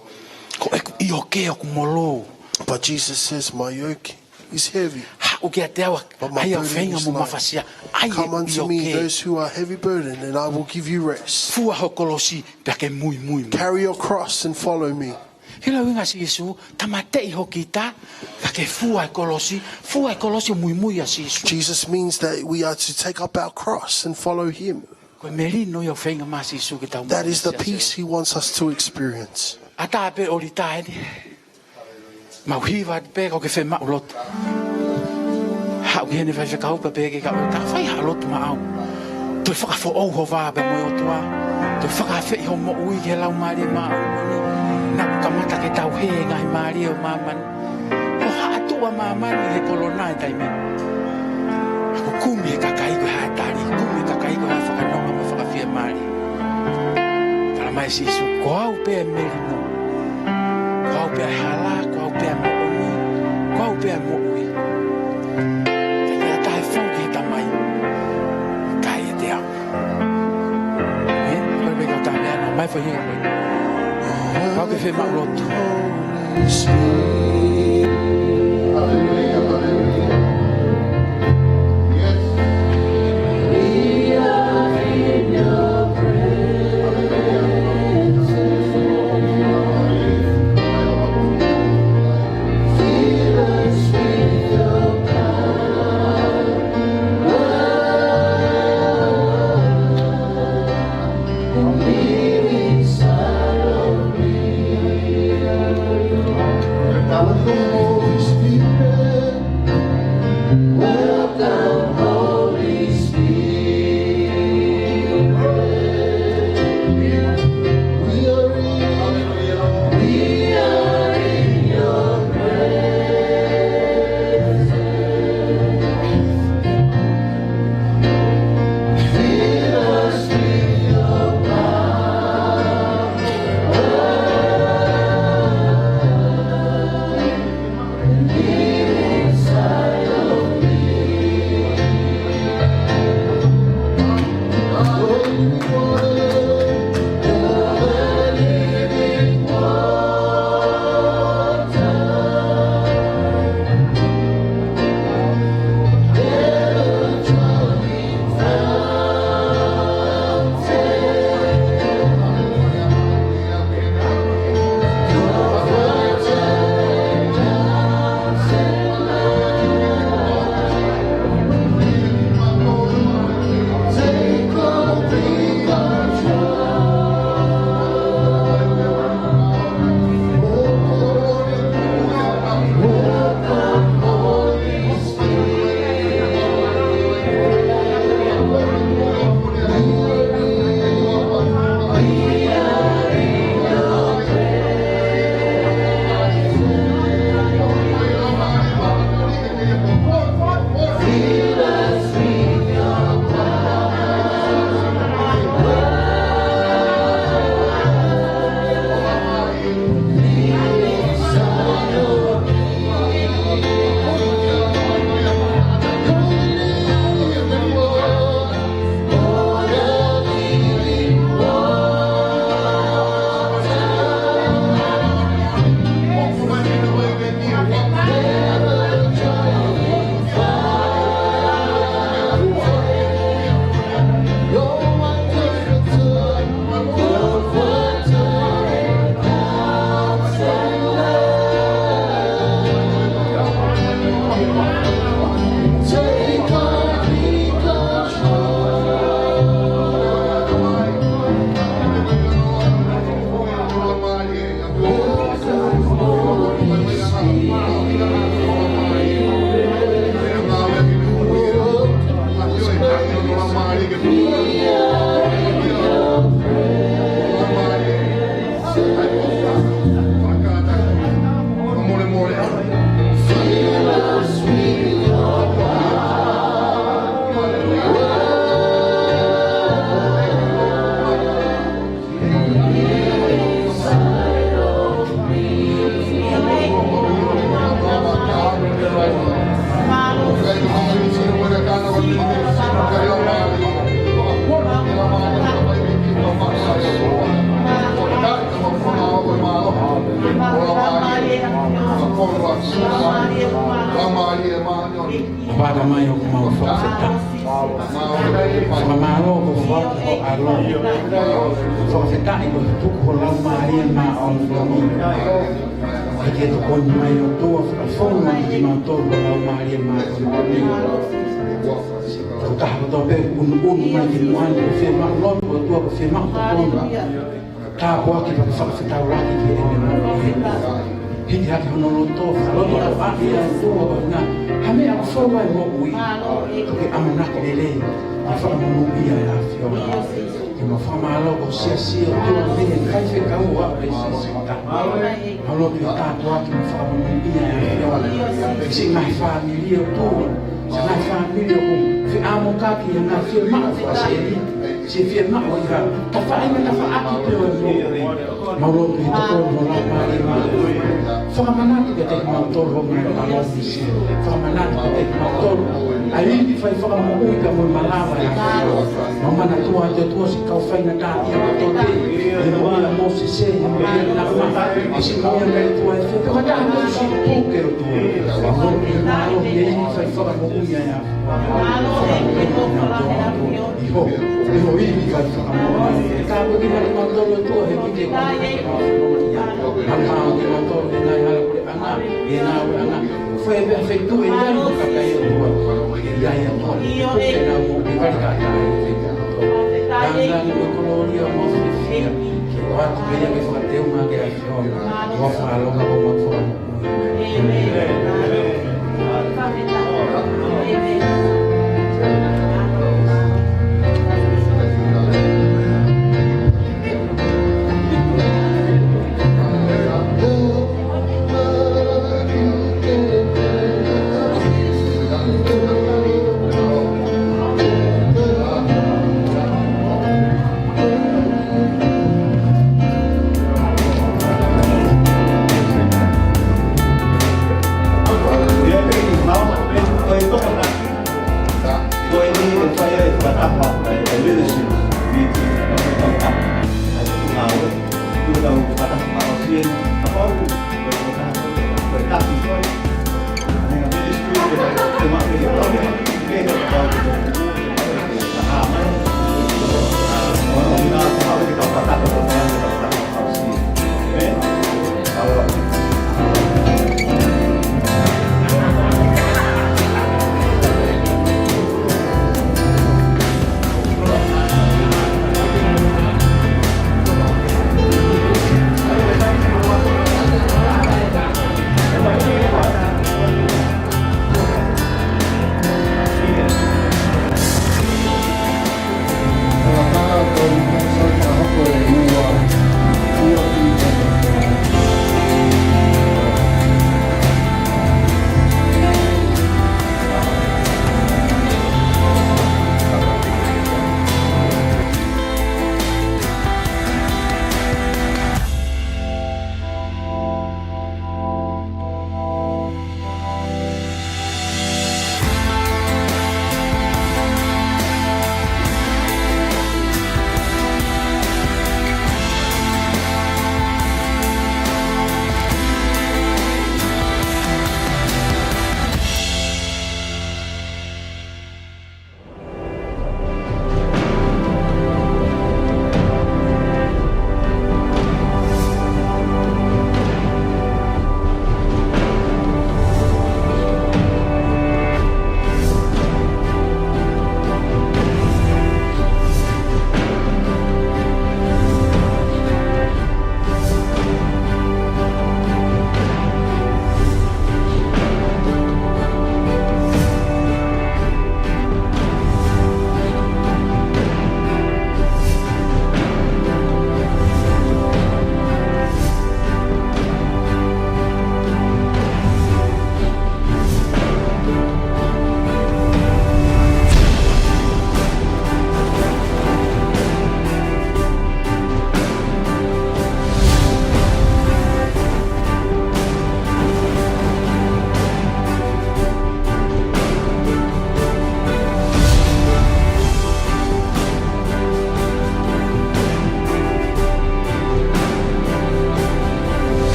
ko ʻeku ʻioke ʻoku molō. But Jesus says, "My yoke is heavy, but my burden is light." Haʻu kiate au ʻa ia ʻoku feinga mo mafasia, ʻa ia ʻoku ʻioke. Come unto me, those who are heavy burdened, and I will give you rest. Fua ho kolosi, pea ke muimui mai. Carry your cross and follow me. Hilo ʻuhinga ʻa Sīsū, tāmateʻi ho kita, ka ke fua e kolosi, fua e kolosi ʻo muimui ʻia Sīsū. Jesus means that we are to take up our cross and follow him. Ko e melino ia ʻoku feinga mai ʻa Sīsū ke tau maʻu. That is the peace he wants us to experience. ʻAtā pē ʻo lī taʻe ni. Mau hiva atu pē ka ʻoku ke fiemaʻu lotu. Haʻu ki heni faifekau pea pehē ki he kau ʻoku tau fai ha lotu maʻau. Toe fakafoʻou ho vā pea mo e ʻOtua. Toe fakaafeʻi ho moʻui ki he Laumālie Māʻoniʻoni. Naʻa ku kamata ke tau hē he ngaahi mālie ʻo māmani. Ko e haʻa tuʻu ʻa māmani he kolona he taimi ni. Ka ʻoku kumi he kakai ko e hā e tali, kumi he kakai ko e hā e fakanonga mo e fakafiemālie. Talamai ʻe Sīsū, ko au pē ʻa e melino. Ko au pē ʻa e hala, ko au pē ʻa e moʻoni, ko au pē ʻa e moʻui. Ka ʻikai ha taha ʻe fou ki he Tamai, ʻikai ʻiate au. ʻE, ko e meʻa ko e taha meʻa na, mai fai hia koe. Kau ke fiemaʻu lotu. Hallelujah, hallelujah. Yes. We are in your presence. Fill us with your power. Live inside of me. ʻOku ʻata mai ʻoku mau fakafetaʻi. Fakamālō ko e foaki ho ʻAlo. Fakafetaʻi ko e tuku ho Laumālie Māʻoniʻoni. ʻEiki, ke tokoni mai ʻOtua, fakafonu mai kiate kimautolu ho Laumālie Māʻoniʻoni. Tau taha kotoa pē ʻunuʻunu mai ki muʻa ni, ko e fiemaʻu lotu ʻOtua, ko e fiemaʻu tokoni. Tāpuaki pea fakafetaulaki ki heʻene moʻui. Hiki hake hono loto, fakalototoʻa ʻia ʻOtua, ko e ʻuhinga ha meʻa ʻoku fou ai e moʻui, ke ʻamanaki lelei, ke fakamonūʻia ʻa e ʻAfiona. Ke mau fakamālō ko e siasi ʻOtua, mei he faifekau ʻo e siasi. Mau lotu ke tāpuaki mo fakamonūʻia ʻa e ʻAfiona. Siʻi ngaahi fāmili ʻOtua, siʻi ngaahi fāmili ʻoku feʻamokaki ʻi he ngaahi fiemaʻu fakasēniti. Siʻi fiemaʻu ʻi ha tafaʻaki mo e tafaʻaki pē ʻo e moʻui. Mau lotu ke tokoni ho Laumālie Māʻoniʻoni. Fakamanatu kiate kimautolu ho ngaahi palōmesi. Fakamanatu kiate kimautolu ʻa e ivi fai fakamoʻui ka mo e malava ʻa e ʻAfiona. Mau manatua atu ʻOtua siʻi kau faingataʻaʻia kotoa pē. ʻI he moʻui ʻa Mōsese, ʻi he moʻui ʻa Naama, ʻi siʻi moʻui ʻa e ʻOtua ʻEfeso. Pea ko e taha mo siʻi puke ʻOtua. Mau lotu ke mālō ʻi he ivi fai fakamoʻui ʻa e ʻAfiona. ʻI ho, ʻi ho ivi fai fakamoʻui. Ka ko e kiʻi mali mautolu ʻOtua he kiʻi ke kau ke kau fakamoʻui. Mali mautolu he ngaahi hala puleʻanga, he ngāueʻanga. Fai pē ha feituʻu ʻe ʻi ai mo e kakai ʻOtua. ʻE ʻi ai ʻOtua. Ke nau mo ke kali ka ʻi ai ʻOtua. Langilangi mo e kolōlia mo e fiefia. Ke ʻoatu pē ia ke fakateunga ki he ʻAfiona. Ko e fakalonga ko e mau fakamoʻui. ʻĒmeni.